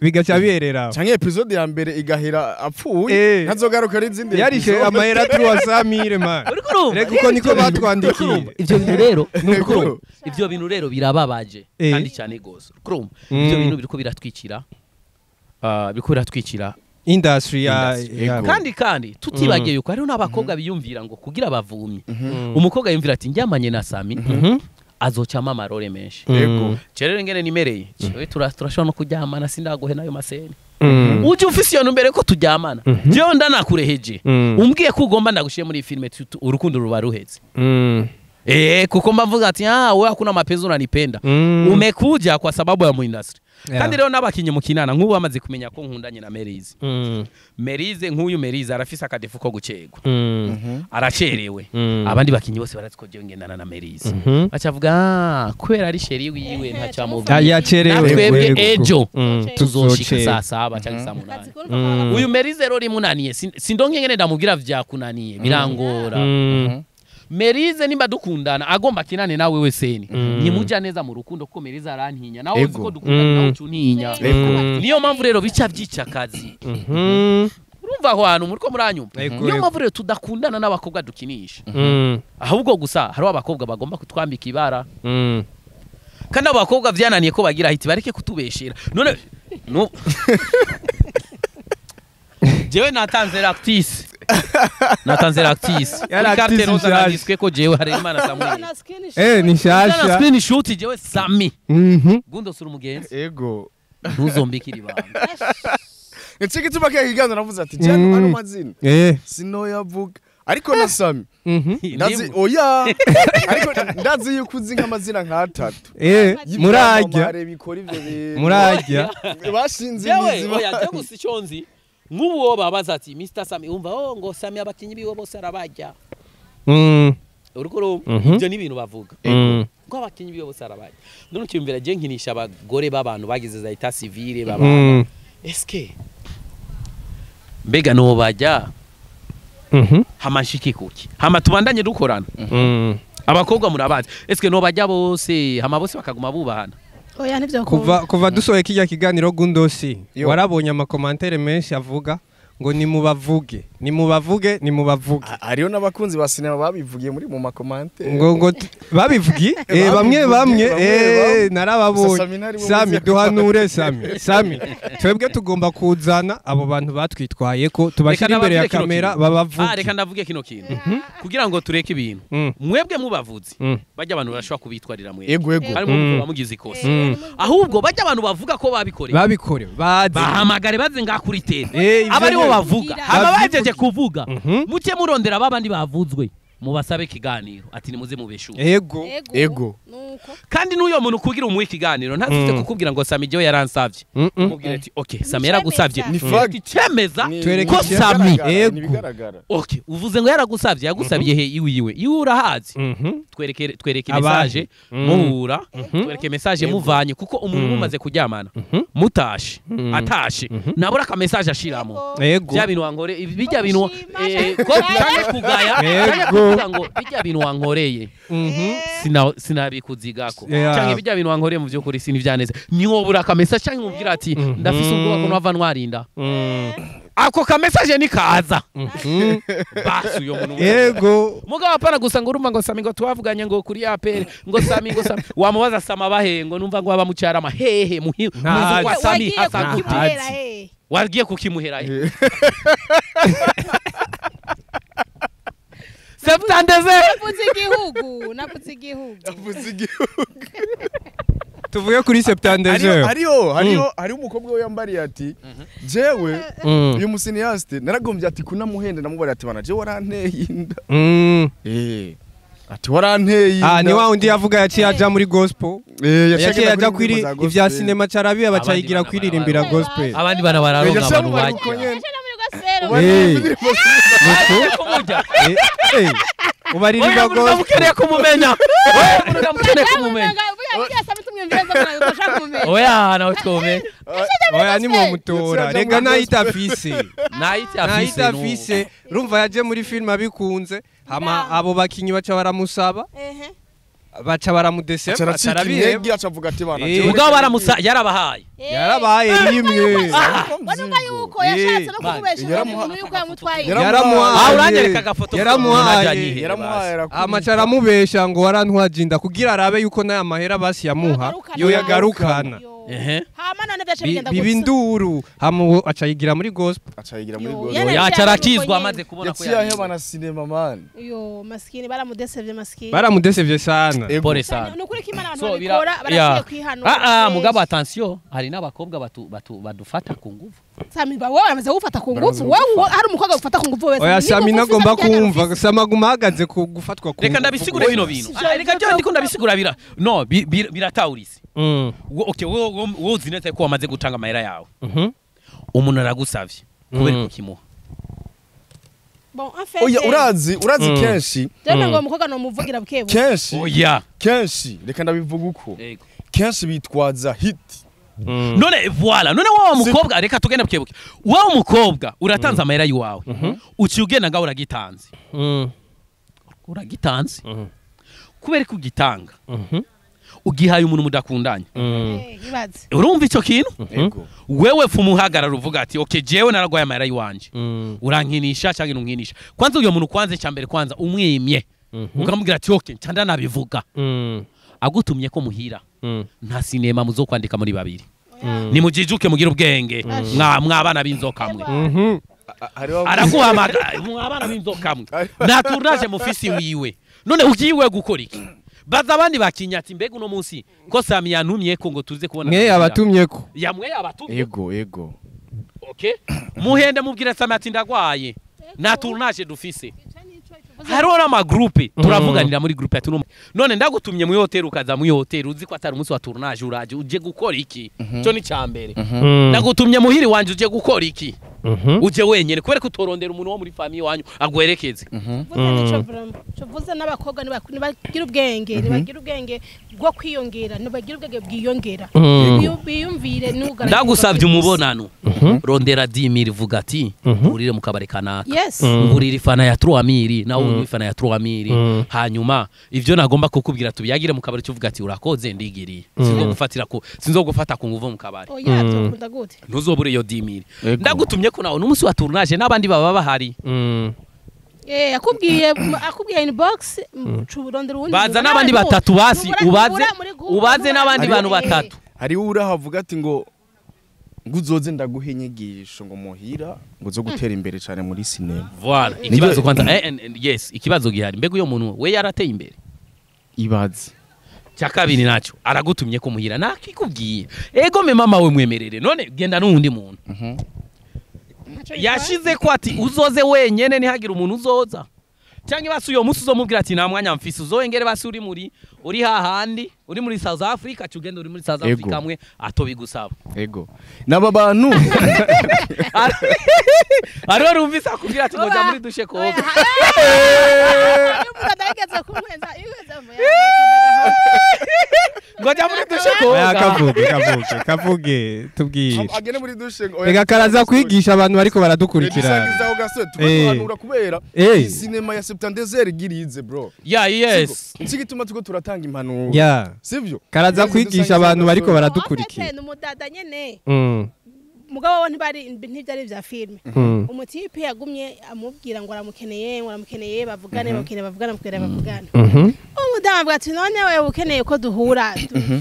bigaca biherera canke episode ya mbere igahera apfuye ntazogaruka n'izindi yarishe amahera 300,000 man. Reka uko niko batwandikiye ivyo bintu rero nuko ivyo bintu rero birababaje kandi cyane gose. Urumva ivyo bintu biriko biratwikira biriko biratwikira industry ya kandi tutibagiye yuko hariho n'abakobwa biyumvira ngo kugira bavumye umukobwa yumvira ati njyamanye na Sami azocama amarore menshi. Yego. Cerere ngene nimereye. Jewe turashobora no kuryamana sindagohe nayo masene. Uje ufise iyo mbere ko turyamana. Jewe ndanakureheje. Umbwiye ko ugomba ndagushiye muri filme urukundo ruba ruheze. Kuko mbavuga ati wewe hakuna mapenzi unanipenda. Umekuja kwa sababu ya mu industry. Kandi rero nabakinye mukinana nk'ubu bamaze kumenya ko nkundanye na Merize. Merize nk'uyu Merize arafise akadefu ko gucegwa. Aracerewe. Abandi bakinyi bose barazi ko jewe ngendana na Merize. Bacavuga kubera ari sheri wiwe ntacamubwiye. Yacerewe. Twebwe ejo tuzoshika saa 7 cyangwa saa 8. Uyu Merize rero rimunaniye sindonke ngene ndamubwira vyakunaniye birangora. Merize nimba dukundana agomba kinane nawe weseni ntimuja neza mu rukundo kuko Merize arantinya nawe uzi ko dukundana nawe ucuntinya. Niyo mpamvu rero bica byica akazi. Urumva aho hantu muriko muranyumva. Niyo mpamvu rero tudakundana n'abakobwa dukinisha. Ahubwo gusa hariho abakobwa bagomba kutwambika ibara. Kandi abakobwa vyananiye ko bagira hiti bareke kutubeshera. None no jewe natanze l'actrice. Natanze l'actrice. Carte rosa nanditswe ko jewe hari Imana Samuel. Ni shasha. Screen shoot jewe Sami. Gundo sura umugenzi. Ego. Ntuzombikira ibanga. Niki gituma kaya kiganza navuze ati jana ano mazina. Sinoyavuga. Ariko na Sami. Ndazi oya. Ariko ndazi yuko uzi nk'amazina nka atatu. Murajya. Murajya. Bashinze imizi. Oya je gusa icyo nzi. Nk'ubu wo babaza ati Mr Sami umva ngo Sami abakinyi biwe bose arabajya. Uriko ibyo ni ibintu bavuga. Ngo abakinyi biwe bose arabajya. None ukiyumvira je nkinisha abagore b'abantu bagize za état civile babana. Eske mbega no bajya? Hamashiki kuki? Hama tubandanye dukorana. Abakobwa murabazi. Eske no bajya bose hama bose bakaguma bubahana. Oya nivyo kuva dusohoye kijya kiganiro Gundosi warabonye amakomantere menshi avuga ngo nimubavuge nimubavuge nimubavuge. Hariyo n'abakunzi ba sinema babivugiye muri mu makomantere ngo babivugi bamwe bamwe narababonye. Sami duhanure Sami twebwe tugomba kuzana abo bantu batwitwaye ko tubashira imbere ya kamera babavuge. Reka ndavuge kino kintu kugira ngo tureke ibintu mwebwe mubavuzi bajya abantu barashobora kubitwarira mwebwe. Ego ego. Harimo bamugize ikosa. Ahubwo bajya abantu bavuga ko babikorewe bahamagare baze ngakuritera abari bo bavuga hama bajeje kuvuga muke murondera babandi bavuzwe mubasabe kiganiro ati nimuze mubeshu. Ego ego. Kandi n'uyo muntu kugira umuhe ikiganiro ntazite kukubwira ngo Sami jewe yaransavye. Umubwira ati okay Sami yaragusavye ni fact cemeza ko Sami ego. Okay uvuze ngo yaragusavye yagusabiye he iwiwe iwe urahazi. Twereke message muhura twereke message muvanye kuko umuntu mumaze kuryamana mutashe atashe nabura ka message ashiramo bya bintu wankore bijya bintu ko cyane kugaya ngo bijya bintu wankoreye sinabikuzira. kuvyigako canke bijya bintu wankoreye mu vy'ukuri sinivyaneze niwo bura ka message canke umubwira ati ndafise ubwoba ko nwava ntwarinda ako ka message ni kaza basi uyo muntu yego mugabo apana gusa ngo urumva ngo Sami ngo twavuganye ngo kuri APR ngo Sami ngo Sami wamubaza Sama bahe ngo numva ngo aba mucyarama hehe muzu kwa Sami hasaguhera wagiye kukimuhera he Septandeze navuze igihugu tuvuye kuri septandeze hariho hariho umukobwa we yambariye ati jewe uyu musiniaste naragombye ati kunamuhenda namubariye ati bana jewe waranteye inda ati waranteye inda ni wa undi yavuga yaciye aja muri gospel yaciye aja kwiri ivya cinema carabiye bacayigira kwiririmbira gospel abandi bana bararonka abantu bagiye ubaririmba gospel ukeneye kumumenya ukeneye kumumenya oya nawe twumenya oya ni mutora rega nayitafise nayitafise urumva yaje muri film abikunze hama abo bakinyi baca baramusaba baca baramudeseba acarabihebye acavuga ati bana mugabo baramusa yarabahaye yarabaye rimwe wanumva yuko yashatse no kumubesha umuntu yuko yamutwaye yaramuhaye uranyereka agafoto yaramuhaye amaca aramubesha ngo warantwaje inda kugira arabe yuko n'aya mahera basi yamuha yo yagarukana hama none byaca bigenda biba induru hama acayigira muri gospel acayigira muri gospel yaca arakizwa amaze kubona ko yaciye aheba na cinema man yo maskini baramudesevye maskini baramudesevye sana pole sana nukuri ko Imana abantu babikora barakwiye kwihanura mugabo attention hari n'abakobwa badufata ku nguvu Sami ba wowe amaze gufata ku nguvu wowe hari umukobwa gufata ku nguvu wese oya Sami nagomba kumva Sami aguma ahagaze ku gufatwa ku reka ndabisigure bino bintu reka byo ndiko ndabisigura bira no biratawurise okay wowe uzi neza ko wamaze gutanga amahera yawe umuntu aragusavye kubera kukimuha bon en fait oya urazi kenshi je ngo umukobwa no muvugira bukebu kenshi oya kenshi reka ndabivuga uko kenshi bitwaza hit none voilà none wowe mukobwa reka tugende bukebuke wowe mukobwa uratanze amahera yiwawe uciye ugenda ngaho uragitanze uragitanze kubera ko ugitanga ugihaye umuntu mudakundanye urumva icyo kintu wewe fumuhagarara uvuga ati okay jewe naragwaye amahera yiwanje urankinisha cyangwa ntunkinisha kwanza uyo muntu kwanza cyambere kwanza umwimye ukamubwira ati okay cyanda nabivuga agutumye ko muhira nta sinema muzokwandika muri babiri nimujijuke mugira ubwenge mwabana b'inzoka mwe araguhamagara mwabana b'inzoka mwe nta tournage mufisi wiwe none ugiye gukora iki baza abandi bakinyatsi mbega uno munsi ko Sami yantumye ko ngo tuze kubona mwe abatumye ko ya mwe abatumye yego yego okay muhende mubwira Sami ati ndagwaye nta tournage dufise hariho n'amagroupe turavuganira muri groupe ati none ndagutumye muri hotel ukaza muri hotel uzi ko atari umunsi wa tournage uraje uje gukora iki cyo ni cyambere ndagutumye muhiri wanje uje gukora iki uje wenyene kubera ko utorondera umuntu wo muri famille wanyu agwerekeze tuvuze n'abakobwa nibagira ubwenge nibagira ubwenge bwo kwiyongera nibagira ubwenge bwiyongera biyumvire n'ugaragaza ndagusabye umubonano rondera 10000 vuga ati urire mu kabare kanaka ngurira ifana ya 3000 nawe unywa ifana ya 3000 hanyuma ivyo nagomba kukubwira tubiyagire mu kabare cyuvuga ati urakoze ndigiriye sinzogufatira ko sinzogufata ku nguvu mu kabare oya byokunda gute ntuzobure iyo 10000 ndagutumye ko nawe n'umunsi wa tournage n'abandi baba bahari akubwiye inbox curondera uwundi baza n'abandi batatu basi ubaze n'abandi bantu batatu hari urahavuga ati ngo nguzoze ndaguhe inyigisho ngo muhira ngo zo gutera imbere cyane muri cinema voilà ikibazo kwanza yes ikibazo gihari mbega uyo muntu we yarateye imbere ibaze cya kabiri nacyo aragutumye ko muhira nakikubwiye ego me mama we mwemerere none genda n'undi muntu yashize ko ati uzoze wenyene ntihagire umuntu uzoza cyangwa basi uyo munsi uzomubwira ati nta mwanya mfise uzongere basi uri muri uri hahandi uri muri South Africa cyugenda uri muri South Africa amwe atobigusaba ego naba bantu ari rumvise akubwira ati ngoja muri dushe koga Ngo ajya muri dushe koga. Kavuge kavuge tubwire. Agene muri dushe. Reka karaza kwigisha abantu bariko baradukurikirana. Dusangiza gasore tukahanura kubera sinema ya Septandezere igirize bro. Yeah, yes. Niki gituma tuko turatanga impanuro. Yeah. Sivyo? Karaza kwigisha abantu bariko baradukurikira. N'umudada nyene. Mugabo ntibari ntibyari vya filme. Umutipe yagumye amubwira ngo aramukeneye bavugane bavugane bavugane. Umudamu avuga ati none wewe ukeneye ko duhura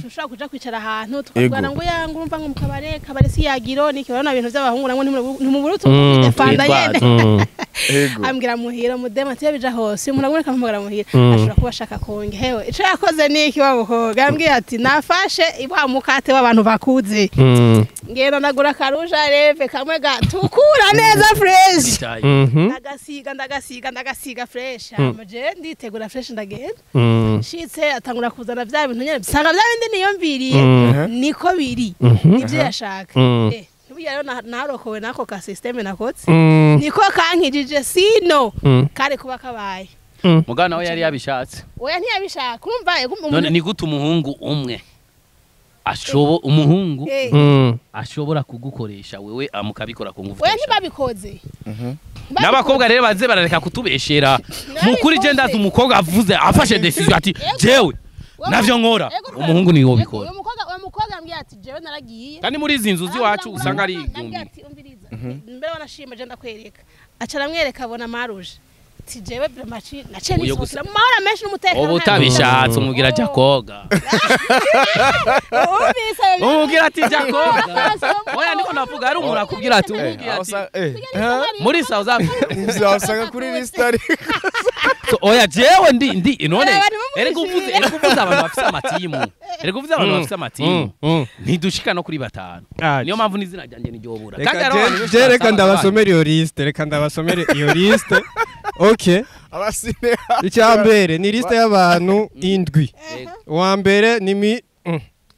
ushobora kuja kwicara ahantu tukavugana ngo yangu urumva ngo mukabare kabare si yagiro niki urabona ibintu by'abahungu ngo ntimubura utumufanda nyene. Ambwira muhira mudema ati bija hose umuntu agumye akampamagara muhira ashobora kuba ashaka konge hewe ico yakoze niki wabukoga ambwiye ati nafashe iwa mukate w'abantu bakuze ngenda ndagura karuja reve kamwe gatukura neza fresh ndagasiga fresh amaje nditegura fresh ndagenda shitse atangura kuzana vya bintu nyene bisanga vya bindi niyumviriye niko biri nivyo yashaka Nubya rero narokowe nako ka system nakotse niko kankijije sino kare kuba kabaye mugana we yari yabishatse. Oya ntiyabishaka urumva none ni gute umuhungu umwe umuhungu ashobora kugukoresha wewe amukabikora ku ngufu. Oya ntibabikoze. N'abakobwa rero baze barareka kutubeshera. Mukuri je ndazi umukobwa avuze afashe decision ati jewe navyo nkora umuhungu niwo bikora. Umukobwa ambwiye ati jewe naragiye. Kandi muri izi nzu ziwacu usanga ari igumbi. Ati umviriza. Mbere wanashima je ndakwereka. Aca aramwereka abona maruje. Ati jewe bramachi nace nisokera mu mahoro menshi n'umutekano. Ubu utabishatse umubwira jya koga. Umubwira ati jya koga. Oya ndiko navuga ari umuntu akubwira ati umubwira ati muri South Africa usanga kuri list ari. Oya jewe ndi none erega uvuze abantu bafise amatimu. Erega uvuze abantu bafise amatimu. Ntidushika no kuri batanu. Niyo mpamvu n'izina ryanjye n'iryobura. Kandi je reka ndabasomere iyo list, reka ndabasomere iyo list. Okay. Abasine. Icyambere ni liste y'abantu indwi. Uwa mbere ni mi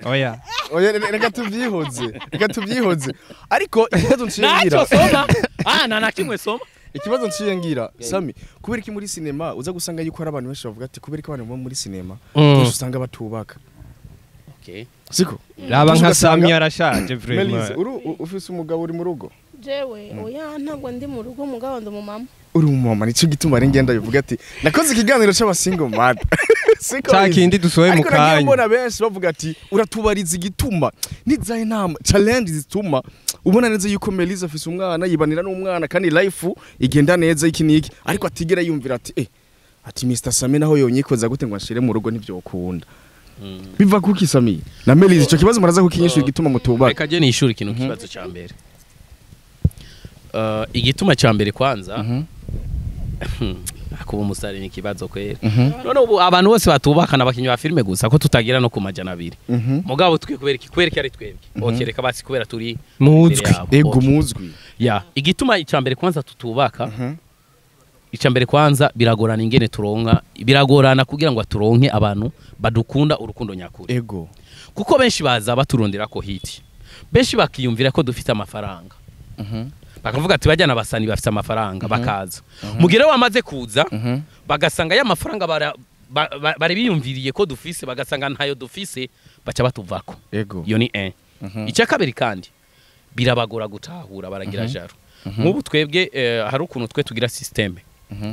oya. Oya reka tuvyihoze. Reka tuvyihoze. Ariko ikibazo nciye ngira. Soma. Ah na kimwe soma. Ikibazo nciye ngira Sami kubera iki muri cinema uza gusanga yuko ari abantu benshi bavuga ati kubera iki abantu bo muri cinema usanga batubaka. Okay. Siko. Raba nka Sami arashaje vraiment. Melise uru ufise umugabo uri mu rugo? Jewe oya ntabwo ndi mu rugo mugabo ndi mu mama. Uri umumama nico gituma ari ngenda bivuga ati nakoze ikiganiro c'abasingle mother. Siko cakindi dusoye mu kanya. Ariko mbona benshi bavuga ati uratubariza igituma nizaye nama challenge zituma ubona neza yuko Melise afise umwana yibanira n'umwana kandi life igenda neza iki niki ariko atigera yumvira ati ati Mr Sami naho yonyikoza gute ngo ashire mu rugo ntivyokunda. Biva kuki Sami na Melise ico kibazo muraza kukinyishura igituma mutubaka. Reka je nishura ikintu kibazo ca mbere. Igituma ca mbere kwanza akuba umusare ni kibazo kwera. None ubu abantu bose batubakana bakinyi ba filme gusa ko tutagira no ku 200. Mugabo twe kubera iki kubera ari twebwe. Okay reka basi kubera turi muzwi. Ego muzwi. Ya igituma ica mbere kwanza tutubaka. Ica mbere kwanza biragorana ingene turonka biragorana kugira ngo aturonke abantu badukunda urukundo nyakuri. Ego. Kuko benshi baza baturondera ko hiti. Benshi bakiyumvira ko dufite amafaranga. Bakavuga ati bajyana basani bafite amafaranga bakaza. Mugere wamaze kuza bagasanga ya mafaranga bari biyumviriye ko dufise bagasanga ntayo dufise baca batuvako. Ego. Iyo ni 1. Icya kabiri kandi birabagora gutahura baragira jaro. Nk'ubu twebwe hari ukuntu twe tugira systeme.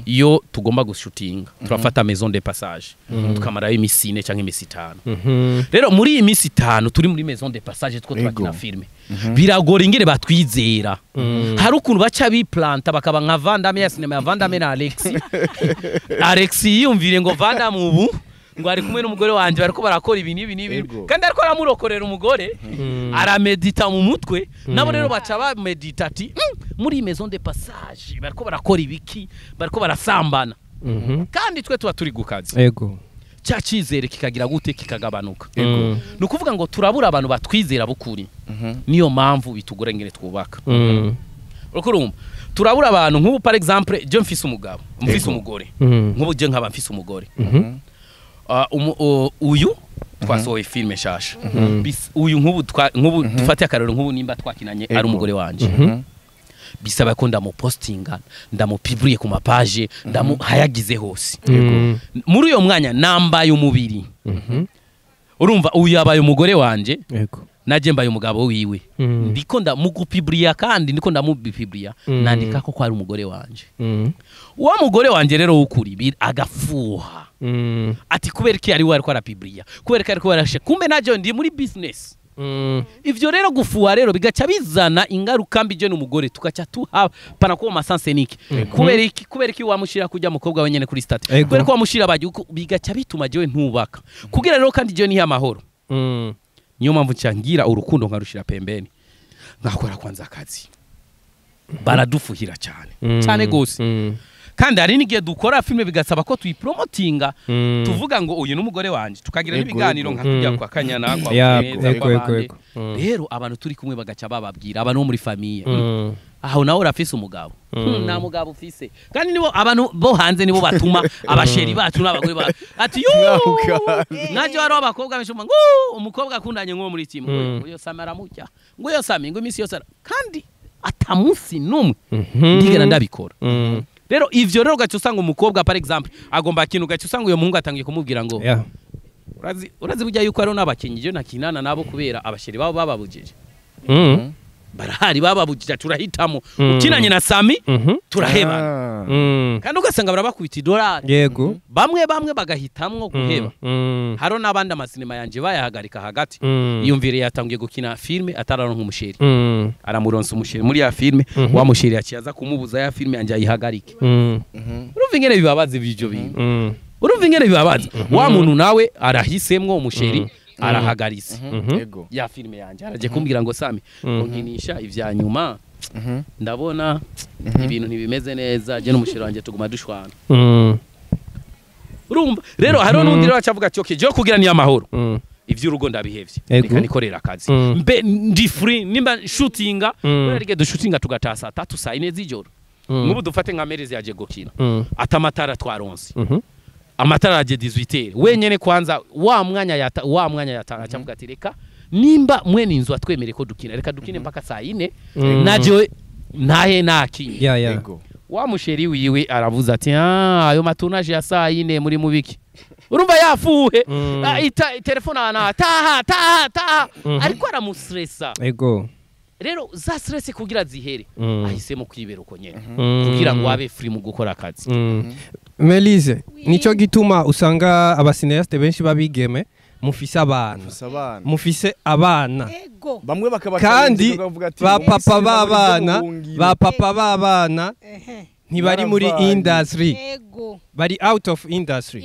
Iyo tugomba gushutinga turafata maison de passage tukamarayo imisi 4 canke imisi 5. Rero muri iyi misi 5 turi muri maison de passage two twakina filme. Biragora ingere batwizera. Hari ukuntu baca biplanta bakaba nka Vandame ya cinema ya Vandame na Alex. Alex yiyumvire ngo Vandame ubu ngo ari kumwe n'umugore wanje bariko barakora ibi nibi nibi kandi ariko aramurokorera umugore aramedita mu mutwe nabo rero baca bamedita ati muri maison de passage bariko barakora ibiki bariko barasambana kandi twe tuba turi gukazi. Ego. Cya cyizere kikagira gute kikagabanuka. Ego. Nukuvuga ngo turabura abantu batwizera bukuri. Niyo mpamvu bitugora ngene twubaka. Urukurumba turabura abantu nk'ubu par exemple je mfise umugabo mfise umugore nk'ubu je nkaba mfise umugore. Uyu twasohoye filme shasha. Uyu nk'ubu dufate akarero nk'ubu nimba twakinanye ari umugore wanje. Bisaba ko ndamupostinga ndamupibriye ku mapage ndamuhayagize hose. Muri uyo mwanya nambaye umubiri. Urumva uyu yabaye umugore wanje, Yego. naje mbaye umugabo wiwe. Ndiko ndamugupibriya kandi ndiko ndamubipibriya, nandika ko kwari umugore wanje. Wa mugore wanje rero w'ukuri agafuha. Ati kubera iki ari we ariko arapibriya, kubera ko ariko arashe, kumbe naje ndi muri business. Ivyo rero gufuha rero bigaca bizana ingaruka mbi je n'umugore, tugaca tuhapana ko masansenike. Kubera iki wamushira kujya mukobwa wenyene kuri stati, kubera ko wamushira baje, bigaca bituma jewe ntubaka kugira rero kandi jewe nihe amahoro. Niyo mpamvu ncangira urukundo nkarushira pembeni, ngakora kwanza akazi. Baradufuhira cyane cyane gose. Kandi hari n'igihe dukora filme bigasaba ko tuyipromotinga, tuvuga ngo uyu n'umugore wanje, tukagira n'ibiganiro nka tujya kwa Kanyana kwa Neza kwa bande. Rero abantu turi kumwe bagaca bababwira abantu bo muri famille, aho nawe urafise umugabo, nta mugabo ufise. Kandi nibo abantu bo hanze nibo batuma abasheri bacu n'abagore bacu ati yo naje wari abakobwa benshi ngo umukobwa akundanye nko muri team ngo yo Sami aramujya, ngo yo Sami ngo imisi yose, kandi atamunsi numwe ndigera ndabikora. Rero ivyo rero gacho usanga umukobwa par exemple agomba kintu, gacho usanga uyo muhungu atangiye kumubwira ngo urazi burya yuko ari n'abakinyi je nakinana nabo kubera abasheri babo bababujije. Barahari bababujije, turahitamo ukinanye na Sami turahebana. Kandi ugasanga barabakubita idolari. Yego. Bamwe bamwe bagahitamwo guheba. Haro n'abandi amasinema yanje bayahagarika hagati. Iyumvire yatangiye gukina filme atararonka umusheri. Aramuronsa umusheri muri ya filme, wa musheri yaciye kumubuza ya filme yanje ayihagarike. Urumva ingene bibabaza ivyo bintu. Urumva ingene bibabaza. Wa muntu nawe arahisemwo umusheri arahagaritse. Yego. Ya filme yanje araje kumbwira ngo Sami nkinisha ivya nyuma ndabona ibintu ntibimeze neza, je n'umusheri wanje tuguma dushwana. Urumva rero hariho n'undi rero acavuga ati okay je kugira ni amahoro ivy'urugo ndabihevye, reka nikorera akazi mbe ndi free, nimba shootinga kubera rige dushootinga tugataha saa 3 saa 4 z'ijoro. Nk'ubu dufate nka Merezi yaje gukina atamatara twaronse amatara aje 18h wenyene kwanza wa mwanya yata acavuga ati reka nimba mwene inzu atwemere ko dukina reka dukine mpaka saa 4 naje ntahe nakinye. Yego. Wa musheri wiwe aravuze ati ayo matunaje ya saa 4 muri mubiki. Urumva yafuhe telefone ana taha taha taha ariko aramustressa. Yego. Rero za stress kugira zihere ahisemo kwibera uko nyene kugira ngo abe free mu gukora akazi. Melise, nico gituma usanga abacinéaste benshi babigeme mufise abana. Mufise abana. Bamwe bakaba kandi ba papa babana, ba papa babana ntibari muri industry. Bari out of industry.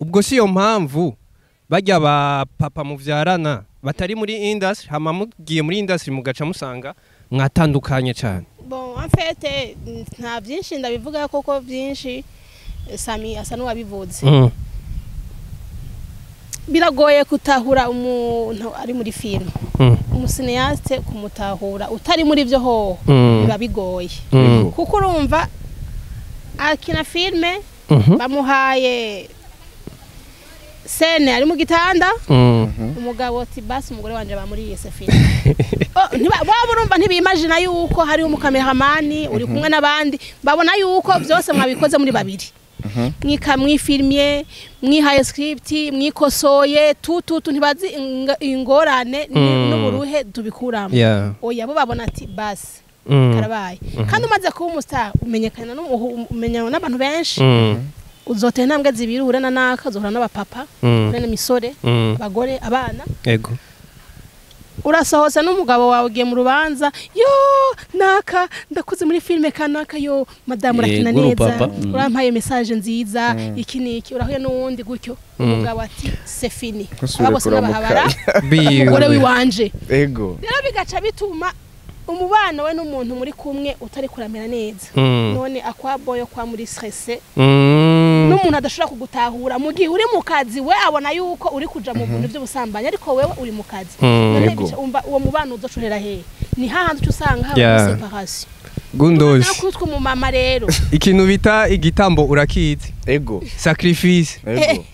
Ubwo si yo mpamvu bajya ba papa muvyarana batari muri industry, hama mugiye muri industry mugaca musanga mwatandukanye cyane. Bon, en fait nta byinshi ndabivuga koko byinshi Sami asa n'uwabivuze. Biragoye kutahura umuntu ari muri film. Umucinéaste kumutahura utari muri byo ho biba bigoye. Kuko urumva akina filme bamuhaye sene ari mu gitanda, umugabo ati basi umugore wanje bamuriye se filme. Baba urumva ntibimagina yuko hari umukameramani uri kumwe n'abandi, babona yuko byose mwabikoze muri babiri. Mwika mwifilmye, mwihaye script, mwikosoye tutu ntibazi ingorane n'uburuhe tubikuramo. Oya bo babona ati basi karabaye. Kandi umaze kuba umustar umenyekana n'umenyana n'abantu benshi. Uzotera intambwe zibiri uhure na naka, uzohura n'abapapa, uhure n'imisore, abagore, abana. Yego. Urasohoza n'umugabo wawe ugiye mu rubanza, yo naka ndakuze muri filme kanaka, yo madamu urakina neza, urampaye message nziza, iki niki, urahuye n'uwundi gutyo. Umugabo ati c'est fini. Abo bose n'abahabara umugore wiwanje. Yego. Rero bigaca bituma umubano we n'umuntu muri kumwe utari kuramera neza. None akwaboyo kwa muri stresse. N'umuntu adashobora kugutahura mu gihe uri mu kazi, we abona yuko uri kuja mu bintu by'ubusambanyi ariko wewe uri mu kazi. None bica umva uwo mubano uzocorera he? Ni hahandi uca usanga haba separation. Gundozi. Nakutwe mu mama rero. Ikintu bita igitambo urakizi. Ego. Sacrifice. Ego.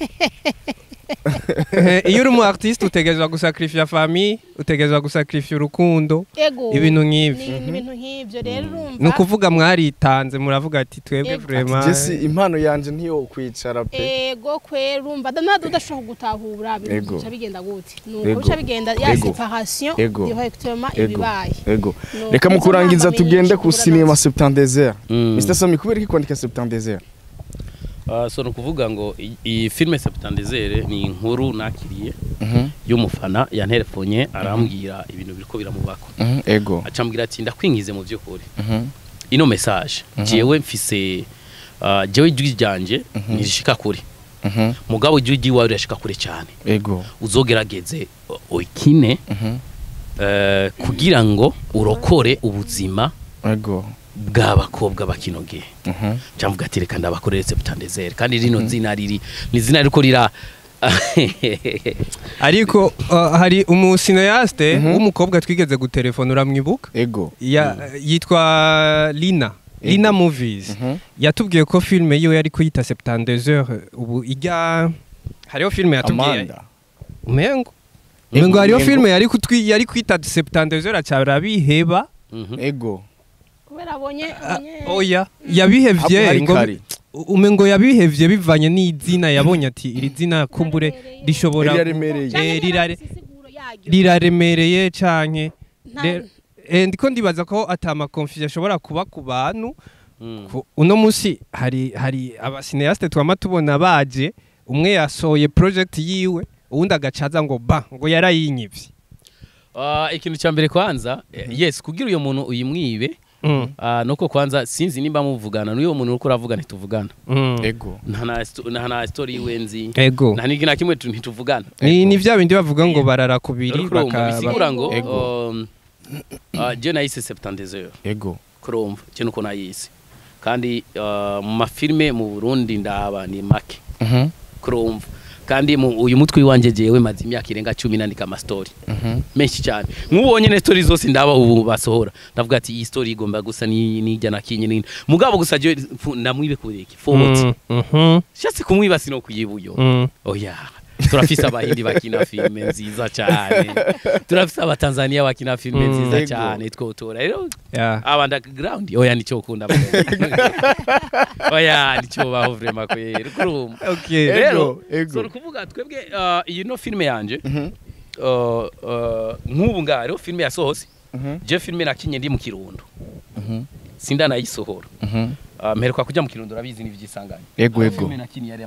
Iyo uri umu artiste utegerezwa gusacrifier famille, utegerezwa gusacrifier urukundo, Ego. ibintu nk'ivyo. Ni ibintu nk'ivyo rero, urumva. Ni ukuvuga mwaritanze, muravuga ati twebwe Ego. vraiment. Jesse, impano yanje ntiyo kwicara pe. Ego kwera, urumva ntabwo udashobora gutahura Ego. bica bigenda gute, nuko Ego. bica bigenda ya Ego. séparation Ego. directement Ego. ibibaye. Ego. Nuko Reka mu izo kurangiza ntambamyi tugende nyinshi ku duhura cinema nazo. 72. Mr Sami, kubera iki kwandika 72? So ni ukuvuga ngo iyi filime 72 ni inkuru nakiriye y'umufana yanterefonye, arambwira ibintu biriko biramubako. Acambwira ati: "Ndakwingize, mu by'ukuri ino message jewe mfise, jewe ijwi ryanje ntirishika kure, mugabo ijwi ryiwawe rirashika kure cyane. Uzogerageze ukine kugira ngo urokore ubuzima bw'abakobwa bakino gihe." Cyangwa ati: "Reka ndabakorere 72." Kandi rino zina riri ni zina riko rira. Ariko hari umucinéaste w'umukobwa twigeze gutelefona, uramwibuka? Ego. Yitwa Lina, Lina Movies. Yatubwiye ko filme yiwe yari kuyita 72 heures. Ubu ijya hariho filme yatubwiye Amanda. Umengo hariho Umengo. filme yari kwita 72 heures, aca arabiheba. Kubera abonye Oya, yabihevye Hapo hari ngo kare. Umengo yabihevye bivanye n'izina yabonye, ati iri zina kumbure Riraremereye. rishobora Riraremereye. Canke insiguro yaryo. Riraremereye canke Nta- ndiko ndibaza ko atama confusion ashobora kuba ku bantu. Uno munsi hari abacinéastes twama tubona baje, umwe yasohoye project yiwe, uwundi agacaza ngo ba ngo yarayinyivye. Ikintu cya mbere kwanza, yes, kugira uyo muntu uyimwibe, nuko kwanza sinzi nimba muvugana n'uyo muntu uriko uravuga. Ntituvugana. Nta na story yiwe nzi. Nta n'iki na kimwe, ntituvugana. Ni vya bindi bavuga ngo barara kubiri. Uriko urumva, bisigura ngo je nayise 72 heures. Kurumva je nuko nayise, kandi mu mafilme mu Burundi ndaba ni make. Kurumva, kandi mu uyu mutwe wanje jewe maze imyaka irenga 10 nandika ama story menshi cyane. Nk'ubonye ne story zose ndaba ubu basohora, ndavuga ati iyi story igomba gusa ni nijya na kinyi nini, mugabo gusa je ndamwibe kureki forward. Shatse kumwiba sino kuyibuyo. Oya, turafise Abahindi bakina filme nziza cyane, turafise Abatanzania bakina filme nziza cyane, twotora rero aba underground. Oya, nicyo ukunda, oya, nicyo baho vraiment kweri, kurumva. Rero so nukuvuga twebwe, iyi no filme yanje, nk'ubu ngaha rero filme yasohotse, je filme nakinye ndi mu Kirundo, sindanayisohora. Mperuka kujya mu Kirundo, urabizi n'ivyisanganya. Filme nakinye yari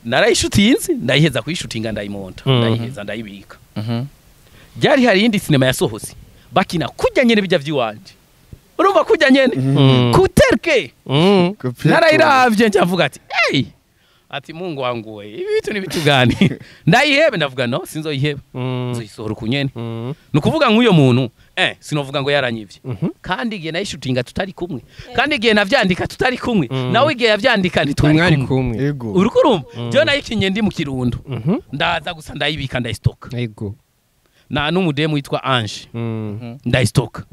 narayishutinze, ndayiheza kuyishutinga, ndayimonta, ndayiheza, ndayibika. Ryari hari iyindi sinema yasohotse bakina kujya nyene bijya vy'iwanje, urumva, kujya nyene kuterke. Narayiravye, ncavuga ati: "Hey," ati: "Mungu wangu we, ibi bitu ni bitu gani? Ndayihebe?" Ndavuga: "No, sinzoyiheba, nzoyisohora ukunyene." Ni ukuvuga nk'uyo muntu, sinovuga ngo yaranyivye, kandi igihe nayishutinga tutari kumwe, kandi igihe navyandika tutari kumwe, nawe igihe yavyandika ntitwari Mwari kumwe. kumwe. Uriko urumva, jewe nayikinye ndi mu Kirundo, ndaza gusa ndayibika, ndayisitoka na n'umudemu witwa Ange, ndayisitoka.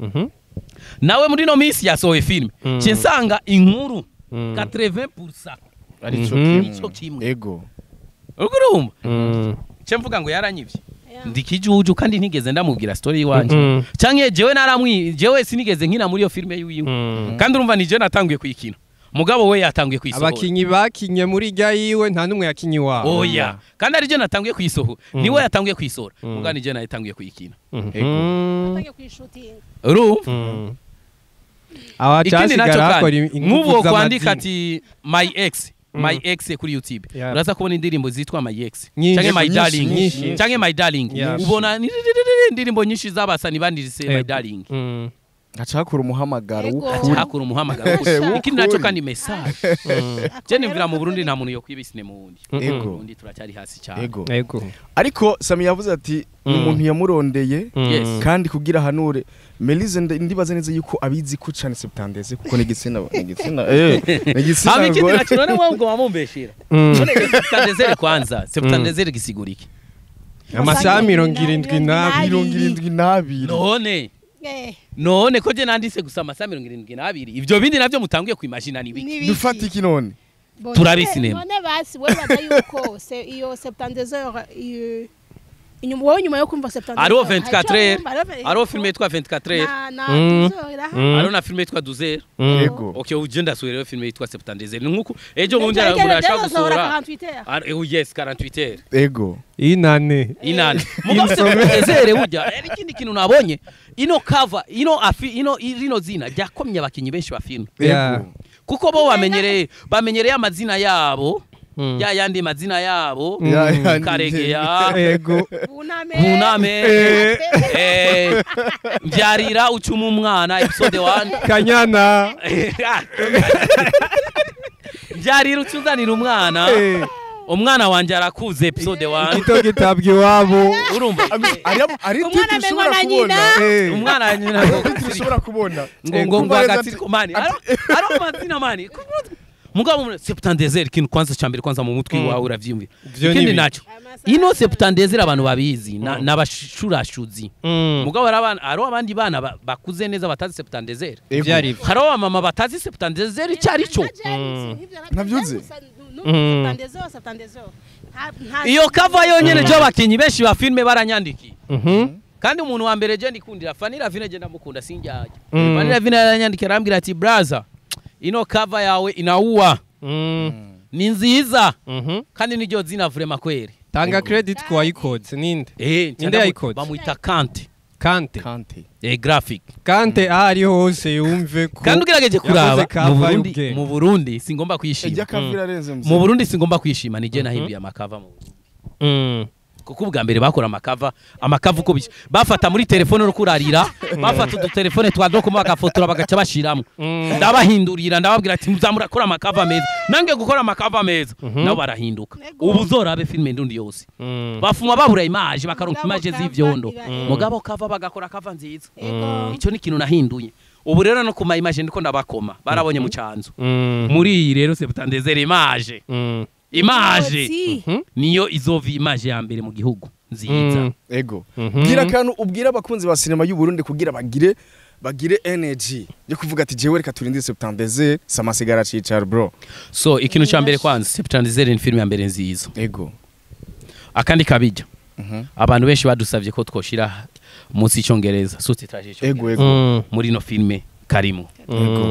Nawe muri no minsi yasohoye filime, nce nsanga inkuru 80% Arico nico kimwe. kimwe. Uriko urumva, nce mvuga ngo yaranyivye? Ndi kijuju, kandi ntigeze ndamubwira story yiwanje, canke jewe naramwi, jewe sinigeze nkina muri iyo filime yiwiwe. Kandi urumva, ni jewe natanguye kuyikina, mugabo we yatanguye kuyisohora. Abakinyi bakinye muri rya yiwe, nta n'umwe yakinye iwawe. Oya, kandi ari je natanguye kuyisohora, niwe yatanguye kuyisohora, mugabo ni je natanguye kuyikina. Atangiye kuyishutinga. Urumva, Aho ikindi nacyo hacasigara hakora kandi, ingufu nk'ubu kwandika z'amazina. ati "my ex", "my ex" kuri YouTube, uraza kubona indirimbo zitwa "my ex" Nyinshi. canke "my Nyinshi, darling", nyinshi. canke "my darling". Ubona indirimbo nyinshi z'abasani bandirise "my darling". Hacakura umuhamagaro w'ukuri. Hakura umuhamagaro. W'ukuri. Ikindi nacyo kandi, message, je nimvira mu Burundi nta muntu yokwiba isine mu wundi. Burundi turacyari hasi cyane. Ariko Sami yavuze ati ni umuntu yamurondeye, kandi kugira hanure Melise, ndibaza neza yuko abizi ko cane 72, kuko ni igitsina, ni igitsina, ni igitsina Hama ikindi gore. nacyo, none wowe ubwo wamumbeshera, none 72 kwanza, 72 gisigura iki? Amasaha 72. 72. None none ko je nanditse gusa amasaha 72, ibyo bindi navyo mutanguye kwimagina ni biki? Dufata iki none? Turabe sinema. None basi wewe baza yuko se iyo 72 heures inyuma wowe nyuma yo kumva 72 hariho 24 heures, hariho filime yitwa 24 heures, na 12 heures hariho na filime yitwa 12 heures. Ego. Okay, ugenda sura filime yitwa 72 heures. Ni nkuko ejo bundi arashaka gusohora. Yes, 48 heures. Ego. Inane. Inane. Mugabo 72 heures burya ari ikindi kintu nabonye ino cover ino afi ino rino zina ryakomye abakinyi benshi ba filime. Yeah. Kuko bo bamenyereye amazina yabo. Ya yandi mazina yabo Karegeya, ego, Buname, Mbyarira ucuma umwana episode 1, Kanyana, Mbyarira ucuzanira umwana, umwana wanje arakuze episode 1, gito gitabwa iwabo, urumva ari titre ushobora kubona, umwana nyina ushobora kubona ngo ngo agatsiko mani aro mazina mani mugabo 72 kintu kwanza cyambere kwanza mu mutwe wawe uravyumvira. Ikindi naco ino 72 abantu babizi n'abashurashuzi. Mugabo arabana aro abandi bana bakuze neza batazi 72. Byari haro mama batazi 72 icyari cyo. Navyuze. Iyo kava yonyene jo bakinyi benshi ba filme baranyandikiye. Kandi umuntu wa mbere je ndikundira Fanny Vine je ndamukunda sinjyaje. Fanny Vine yaranyandikira arambwira ati brother ino cover yawe inaua. Ni nziza. Kandi niryo zina vraiment kweri. Tanga credit kwa wayikoze ninde? Ninde yayikoze? Bamwita Kante. Kante. Graphic. Kante ari hose yumve ko. Kandi ugerageje kuraba mu Burundi singomba kwishima. Mu Burundi singomba kwishima nije nahinduye amakava mu Burundi. Kuko ubwa mbere bakora amakava uko bafata muri telefone no kurarira bafata udutelefone twa dokoma bagafotora bagaca bashiramo. Ndabahindurira ndababwira ati muzamurakora amakava meza nange gukora amakava meza nabo barahinduka. Ubu uzorabe filme ndundi yose bafuma babura image bakaronka image z'ivyondo mugabo kava bagakora kava nziza. Ico ni kintu nahinduye. Ubu rero no kuma image ndiko ndabakoma barabonye mu canzo muri iyi rero 72 image image niyo izova image ya mbere mu gihugu nziza. Ego. Bwira kantu ubwira abakunzi ba sinema y'u Burundi kugira bagire energy yo kuvuga ati jewe reka turinde 72 samasigara cicara bro. So ikintu ca mbere kwanza 72 ni film ya mbere nziza. Ego. Akandi kabijya. Abantu benshi badusavye ko twoshira munsi y'icyongereza sous-titrage y'icyongereza. Ego. Muri no filme karimo.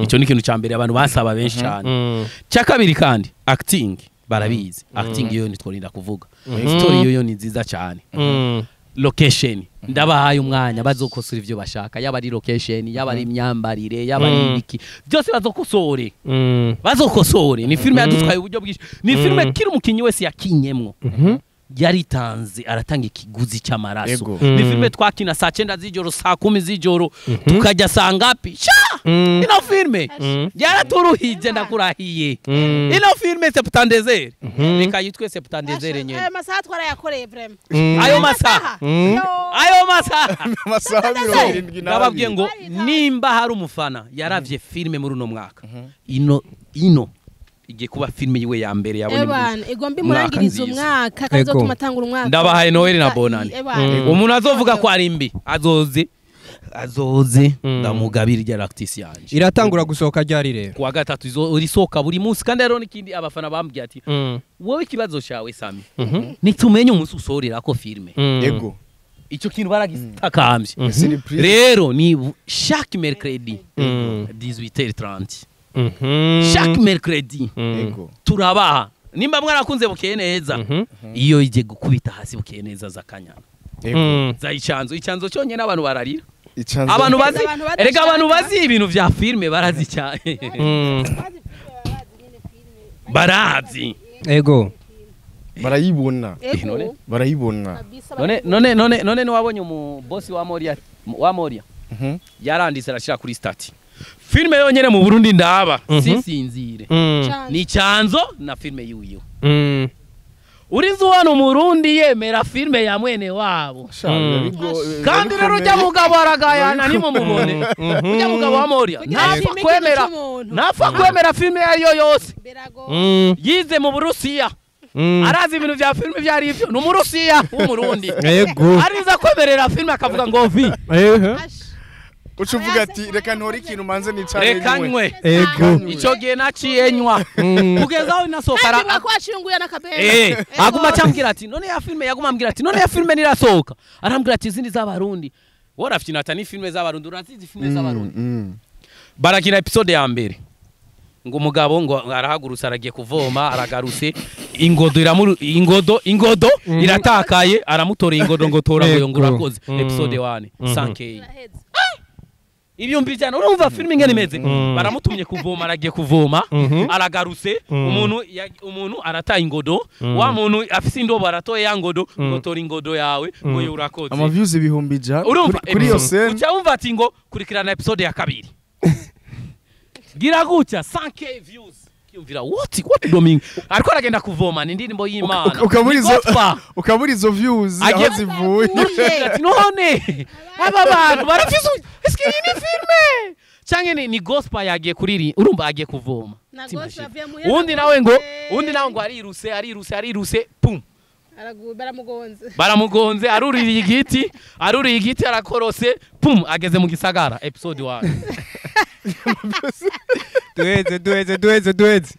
Ico ni ikintu ca mbere abantu basaba benshi cyane. Cya kabiri kandi acting barabizi. Acting yo nitworinda kuvuga. Story yo ni nziza cyane. Location ndabahaye umwanya bazokosora ivyo bashaka, yaba ari location, yaba ari imyambarire, yaba ari ibiki byose bazokosore. Bazokosore. Ni filme yadutwaye uburyo bwinshi. Ni filme kiri umukinyi wese yakinyemwo yaritanze aratanga ikiguzi cy'amaraso. Ni filme twakina saa 9 z'ijoro saa 10 z'ijoro tukajya saa ngapi? Sha! Ino filme yaraturuhije ndakurahiye. Ino filme 72 reka yitwe 72 nyene. Ayo masaha twarayakoreye vraiment. Ayo masaha. Ayo masaha. Amasaha 72. Ndababwiye ngo nimba hari umufana yaravye filme muri uno mwaka ino igiye kuba filme yiwe ya mbere yabonye. Ebana igomba imurangiriza umwaka kazotuma atangura umwaka. Ndabahaye Noel na Bonane. Umuntu azovuga ko ari mbi azoze ndamugabira irya lactis yanje. Iratangura gusohoka ryari rero? Kuwa gatatu irisohoka buri munsi. Kandi rero nikindi abafana bambwiye ati wowe ikibazo cyawe Sami nitumenye umunsi usorera ko filme. Ego. Ico kintu baragitakambye. Rero ni chaque mercredi 18h30. Chaque mercredi turabaha nimba mwarakunze bukeye neza iyo ije gukubita hasi bukeye neza zakanyana za icanzo cyonyene abantu bararira. Abantu bazi erega abantu bazi ibintu vya filme barazi cyane. Barazi. Ego. Barayibona. Barayibona. None niwabonye umu boss wa Moria yaranditse arashira kuri stati. Filme yonyene mu Burundi ndaba sisinzire ni Chanzo na filme yiwiyo. Urizi wano Murundi yemera filme ya mwene wabo. Kandi rero ujya mugabo aragayana nimumubone. Ujya mugabo wa Moria ntapfa kwemera filme yayo yose. Yize mu Burusiya. Arazi ibintu vya filme byari ivyo ni Umurusiya w'Umurundi. Ariza kwemerera filme akavuga ngo vi. Ucuvuga ati reka ntore ikintu manze nicare. Reka nywe. Ego. Ico gihe naciye nywa kugeza aho inasohoka. Kandi bakwacunguye n'akabere. Aguma acambwira ati none ya filme, yaguma ambwira ati none ya filme nirasohoka, arambwira ati izindi z'abarundi worafite ata ni filme z'abarundi, urazizi filme z'abarundi. Barakina episode ya mbere ngo umugabo ngo arahagurutse aragiye kuvoma, aragarutse ingodo iramuru, ingodo iratakaye, aramutoreye ingodo ngo tora ngo ngo urakoze. Episode 1 5K 100,000. Urumva filme ingene imeze, baramutumye kuvoma, aragiye kuvoma, aragarutse, umuntu arataye ingodo, wa muntu afise indobo aratoye ya ngodo ngo tora ingodo yawe ngo yo urakoze. Ama views 100,000 urumva kuri iyo scene. Uca wumva ati ngo kurikirana episode ya kabiri gira gutya 5K views, kiyumvira what domingo ariko aragenda kuvoma ni indirimbo y'Imana. Ukabura izo views aho zivuye. Ati none aba bantu barafise eske iyi ni filme canke ni gospel yagiye kuriri, urumva agiye kuvoma. Undi nawe ngo ariruse pum baramugonze aruririye igiti arakorose pum ageze mu gisagara episode 1. Duheze.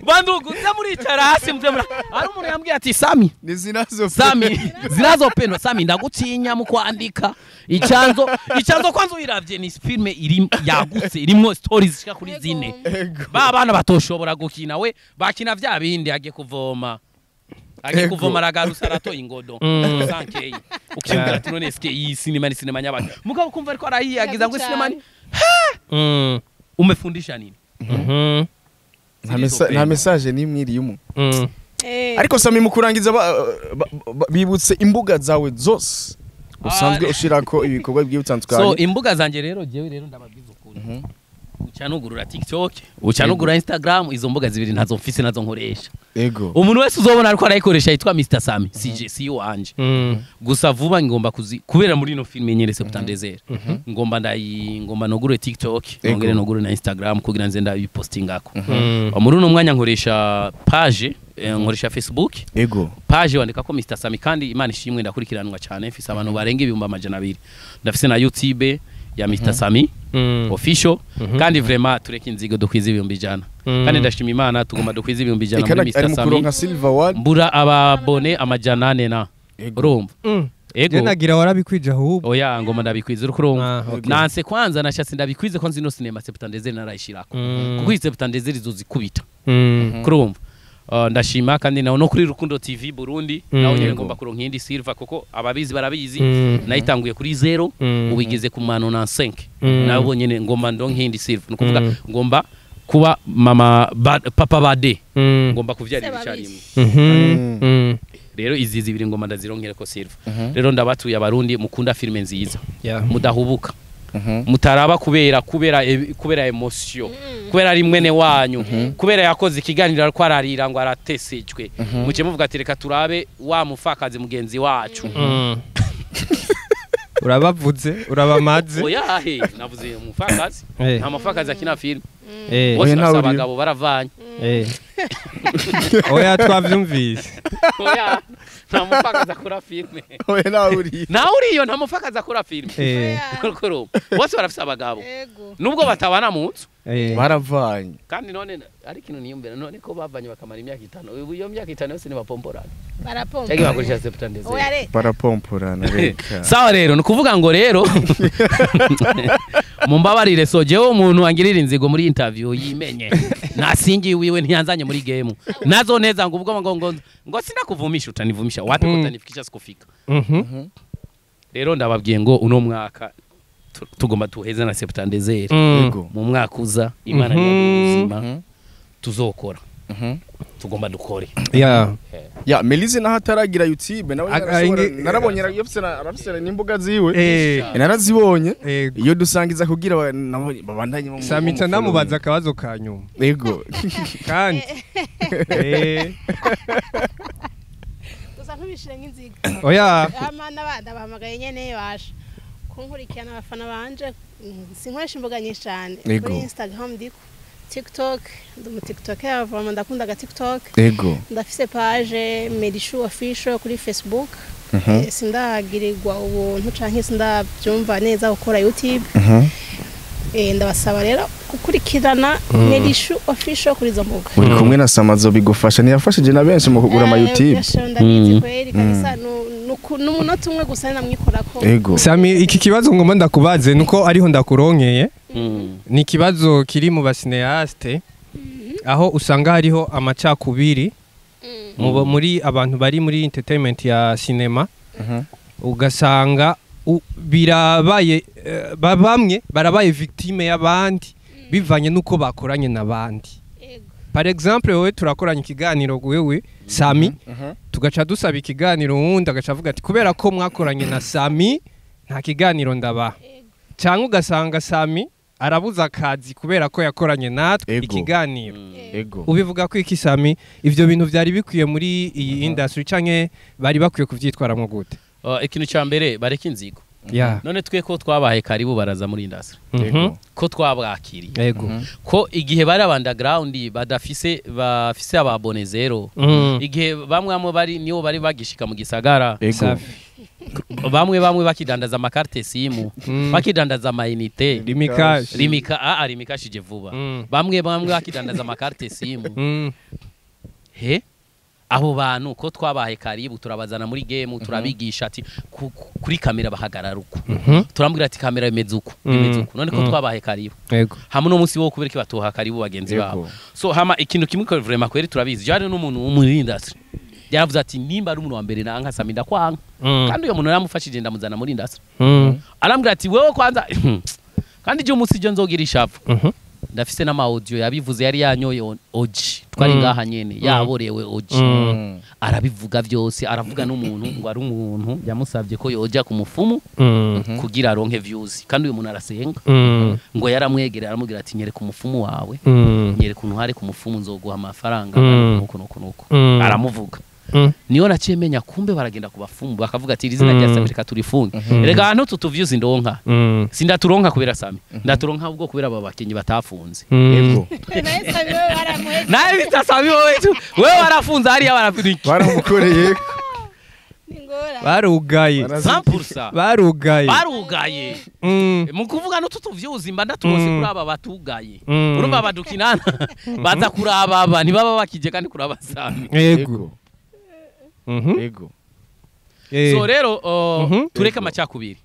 Bandugu nza muricara hasi mze muri. Ari umuntu yambwiye ati Sami ni zinazo Sami zinazopendwa Sami ndagutinya mu kwandika icyanzo kwanza uyiravye ni filme iri yagutse irimwo stories zishika kuri zine. Ba bana batoshobora gukina we bakina vya bindi agiye kuvoma aragarusa aratoye ingodo 5K. Ukiyumvira ati none eske iyi sinema ni sinema nyabaki, mugabo kumva ariko arayiyagiza ngo sinema ni umefundisha nini? Nta message nimwe irimo. Ariko Sami mu kurangiza bibutse imbuga zawe zose usanzwe ushirako ibikorwa bigiye bitandukanye. So imbuga zanje rero jewe rero ndababwiza ukuri, uca nugurura TikTok, uca nugurura Instagram, izo mbuga zibiri ntazo mfise nazo nkoresha. Ego. Umuntu wese uzobona ariko arayikoresha yitwa Mr Sami, CJ si wanje. Gusa vuba ngomba kuzi kubera muri no filme nyerese kutandezera. Ngomba nugure TikTok, ngongere nugure na Instagram kugira nze ndabipostingako. Muri uno mwanya nkoresha page, nkoresha Facebook. Ego. Page wandika ko Mr Sami kandi Imana ishimwe ndakurikiranwa cyane, mfise abantu barenga 200,000. Ndafise na YouTube ya Mr Sami official kandi vraiment tureke inzigo dukwiza 100,000. Kandi ndashima Imana tugomba dukwiza 100,000 muri Mr Sami. Mbura ababone 400 na urumva. Ego. Je nagira warabikwije ahubwo. Oya ngoma ndabikwiza urukurumva. Nanse kwanza nashatse ndabikwize ko nzino sinema septandezeri narayishirako. Kuko septandezeri zozikubita. Kurumva. Ndashima kandi naho no kuri Rukundo TV Burundi naho nyene ngomba kuronka indi silver kuko ababizi barabizi nayitanguye kuri 0 ubigeze ku mano na 5 nabo nyene ngomba ndonka indi silver nukuvuga ngomba kuba mama papa bade ngomba kuvyarira icyarimwe. Rero izi zibiri ngomba ndazironkera ko silver. Rero ndabatuye abarundi mukunda filme nziza mudahubuka mutaraba kubera emotion kubera ari mwene wanyu kubera yakoze ikiganiro ariko ararira ngo aratesejwe muce muvuga ati reka turabe wa mufakazi mugenzi wacu. Urabavuze urabamaze. Oya he navuze umufakazi nta mufakazi akina film bose abagabo baravanye. Oya twavyumvise. Oya nta mufakazi akora filme. Oya nawe uriyo nta mufakazi akora filme. Bose barafise abagabo nubwo batabana mu nzu baravanye kandi none ari kintu niyumvira none ko bavanye bakamara imyaka 5 ubu iyo myaka 5 yose ni bapomporana barapompa cyangwa bakoresha septandezeri barapomporana reka. Sawa rero nukuvuga ngo rero mumbabarire so jewe umuntu angirira inzigo muri interview yimenye nasingi wiwe ntiyanzanye muri game nazo neza ngo ubwo ngo ngo sinakuvumisha utanivumisha wapi ko utanifikisha sikufika. Rero ndababwiye ngo uno mwaka tugomba tuheze na septandezeri mu mwaka uza Imana ni ubuzima tuzokora tugomba dukore. Ya Melize naho ataragira YouTube nawe narabonye arafise n'imbuga ziwe narazibonye iyo dusangiza kugira babandanye mu Samita namubaza akabazo ka nyuma. Yego kandi gusa ntubishire nk'inzigo. Oya amana banda bahamagaye nyene basha kunkurikirana abafana banje sinkoresha imbuga nyinshi cyane kuri Instagram ndiko TikTok, ndi umu TikToker, vraiment ndakundaga TikTok. Ego. Ndafise page Melishu Official kuri Facebook. Sindagirirwa ubuntu canke sindabyumva neza gukora YouTube. Ndabasaba rero gukurikirana Melishu Official kuri izo mbuga. Uri kumwe na Samazo bigufasha, ntiyafashije na benshi mu kugura ama YouTube. Ndabizi kweri kabisa, n'umunota umwe gusa namwikorako. Ego. Sami, iki kibazo ngomba ndakubaze nuko ariho ndakuronkeye. Ni ikibazo kiri mu ba cinéaste, aho usanga hariho amacakubiri muri abantu bari muri entertainment ya cinema, ugasanga birabaye, bamwe barabaye victime y'abandi bivanye nuko bakoranye n'abandi. Par exemple, wowe turakoranye ikiganiro, wewe Sami, tugaca dusaba ikiganiro, wundi agaca avuga ati kubera ko mwakoranye na Sami nta kiganiro ndabaha, cyangwa ugasanga Sami arabuza akazi kubera ko yakoranye natwe ikiganiro. Ubivuga ko iki, Sami, ivyo bintu vyari bikwiye muri iyi industry canke bari bakwiye kuvyitwaramo gute? Ikintu cya mbere, bareka inzigo. None twe ko twabaye karibu baraza muri industry, ko twabwakiriye, ko igihe bari underground badafise, bafise aba abonnés zéro, igihe bamwe bamwe bari niyo bari bagishika mu gisagara, bamwe bamwe bakidandaza ama carte SIM, bakidandaza ama unité, Lumicash. Rimika a Rimikashije vuba, bamwe bamwe bakidandaza ama carte SIM, he abo bantu ko twabaye karibu, turabazana muri game, turabigisha ati kuri kamera bahagarara uku, turambwira ati kamera imeze uku, imeze uku. None ko twabaye karibu hamwe no munsi wo kubera iki batoha karibu bagenzi babo? So hama ikintu kimwe ko vraiment kweri turabizi, jari n'umuntu wo muri industry yaravuze ati nimba ari umuntu wa mbere nanka Sami ndakwanga, kandi uyo muntu yaramufashije ndamuzana muri industry. Arambwira ati wewe kwanza, kandi je umunsi je nzogira ishavu, ndafise n'ama audio yabivuze, yari yanyoye oji, twari ngaha nyene, yaborewe oji, arabivuga byose, aravuga n'umuntu ngo ari umuntu yamusabye ko yoja ku mufumu kugira aronke views, kandi uyu muntu arasenga, ngo yaramwegerera aramubwira ati nyereka umufumu wawe, nyereka untware ku mufumu nzoguha amafaranga, nuko nuko nuko. Aramuvuga. Niyo naciye menya kumbe baragenda ku bafumu bakavuga ati iri zina rya Sami reka turifunge. Rega ahantu tutu views ndonka, sindaturonka kubera Sami, ndaturonka ubwo kubera aba bakinyi batafunze. Nawe Sami wewe baramuheze. Nawe bita Sami, wowe tu wewe warafunze hariya barafunike. Baramukoreye. Ni ngora. Barugaye. 100%. Barugaye. Barugaye. Mu kuvuga n'utu views mba ndaturose kuri aba batugaye. Urumva badukinana baza kuraba aba, ntibaba bakije kandi kuraba Sami. Ego. So rero tureke amacakubiri.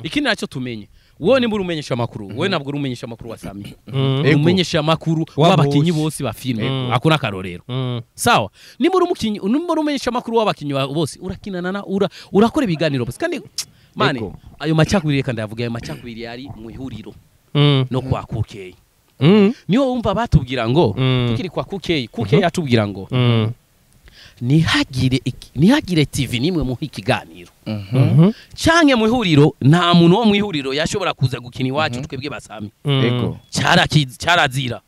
Ikindi nacyo tumenye, wowe nimba umenyesha amakuru, wowe ntabwo uri umenyesha amakuru wa Sami, umenyesha amakuru Wa w'abakinyi bose. bose ba filime, ako n'akarorero. Sawa, nimba uri umukinyi, nimba uri umenyesha amakuru w'abakinyi bose, urakinana na urakora ibiganiro bose, kandi mane ayo macakubiri, reka ndayavuga, ayo macakubiri yari mu ihuriro no kwa Kukey. Niyo wumva batubwira ngo tukiri kwa Kukey, Kukey yatubwira ngo ntihagire TV nimwe muha ikiganiro canke mu ihuriro, nta muntu wo mu ihuriro yashobora kuza gukina iwacu twebwe basami. Cyarazira.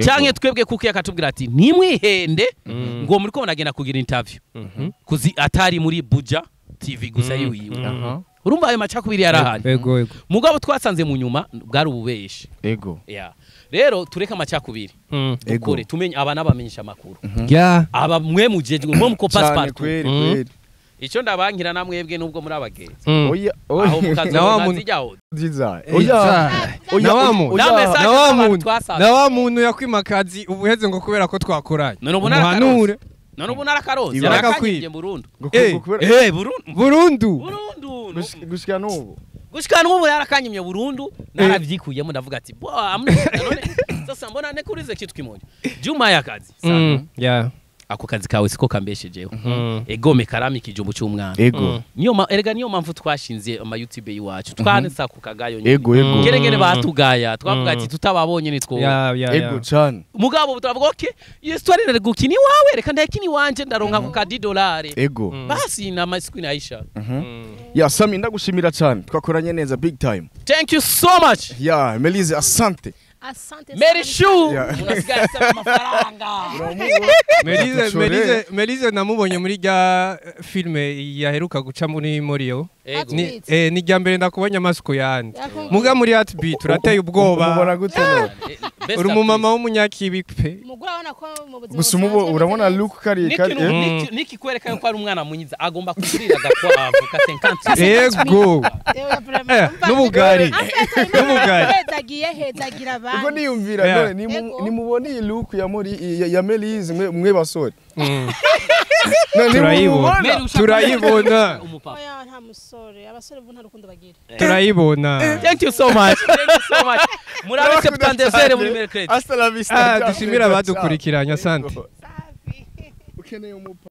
Canke twebwe kuko yakatubwira ati ntimwihende ngo muriko muragenda kugira interview kuzi atari muri Buja TV gusa yiwiwe. Urumva ayo macakubiri yarahari. Ego ego. Mugabo twasanze mu nyuma bwari ububeshi. Yeah. Rero tureke amacakubiri, dukore, tumenye aba n'abamenyesha amakuru, aba mwe mujejwe mwe muko Cyane. passport. Kweri kweri. Icyo ndabankira namwebwe nubwo muri abagenzi, Oya. aho Oya. mukaza Na wa muntu- zijyaho. Nziza. Oya. Oya. Na wa muntu. Na message Na wa z'abantu muntu. twasanze. Na wa muntu yakwimakazi ubuheze ngo kubera ko twakoranye. None ubu Umuhanure. None ubu narakaronse, Ibara- yarakanyibye burundu. Kubera Burundu. Burundu. Burundu. Gushika n'ubu. Gushika n'ubu yarakanyimye burundu, naravyikuyemo, ndavuga ati bo amne none sasa mbona nekurize kitu kimoja Juma ya kazi sana. Ako kazi kawe siko kambeshejeho, egome karami ikijumbu cy'umwana. Niyo erega niyo mpamvu twashinze ama YouTube yiwacu, twanesa ku kagayo nyine. Ego ego. Geregere batugaya, twavuga ati tutababonye nitwo. Ya. Ego cyane. Mugabo turavuga okay, histoire nari gukina iwawe, reka ndayikina iwanje, ndaronka ku kadi dolari. Basi na masiku inaisha. Ya Sami, ndagushimira cyane. Twakoranye neza big time. Thank you so much. Ya Melize, asante. Asante Mary sana. Shu Yeah. unasigaye asaba amafaranga. Melize Ducore. Melize namubonye muri rya filme yaheruka guca muri Moriyo. Ego. Ni ni rya mbere ndakubonye amasuku yandi. Yakubwiye. Muga muri Heartbeat urateye Umubona ubwoba. gute none? Best Uri umumama w'umunyakibi pe. Umugore urabona ko mu buzima Gusa umubo busanzwe urabona ameze neza. look kari kari Niki nikikwereka yuko ari umwana mwiza agomba kugurira agakwavu ka 50. Ego. Ewe, vraiment, umva- N'ubugari. En fait, Imana N'ubugari. hezagiye hezagira Ubwo abandi. niyumvira Yeah. none Ego. nimubona iyi look ya muri ya Melize mwe basore. Mm. None Turayibona. nimubona? Mary, ushaka Turayibona. umupapa. Oya, nta musore, abasore bo nta rukundo bagira. Turayibona. Thank you so much. Thank you so much. Murabe septandezere muri mercredi. Hasta la vista. Ah, Ciao. dushimira abadukurikiranye, asante. Safi. Ukeneye umupa.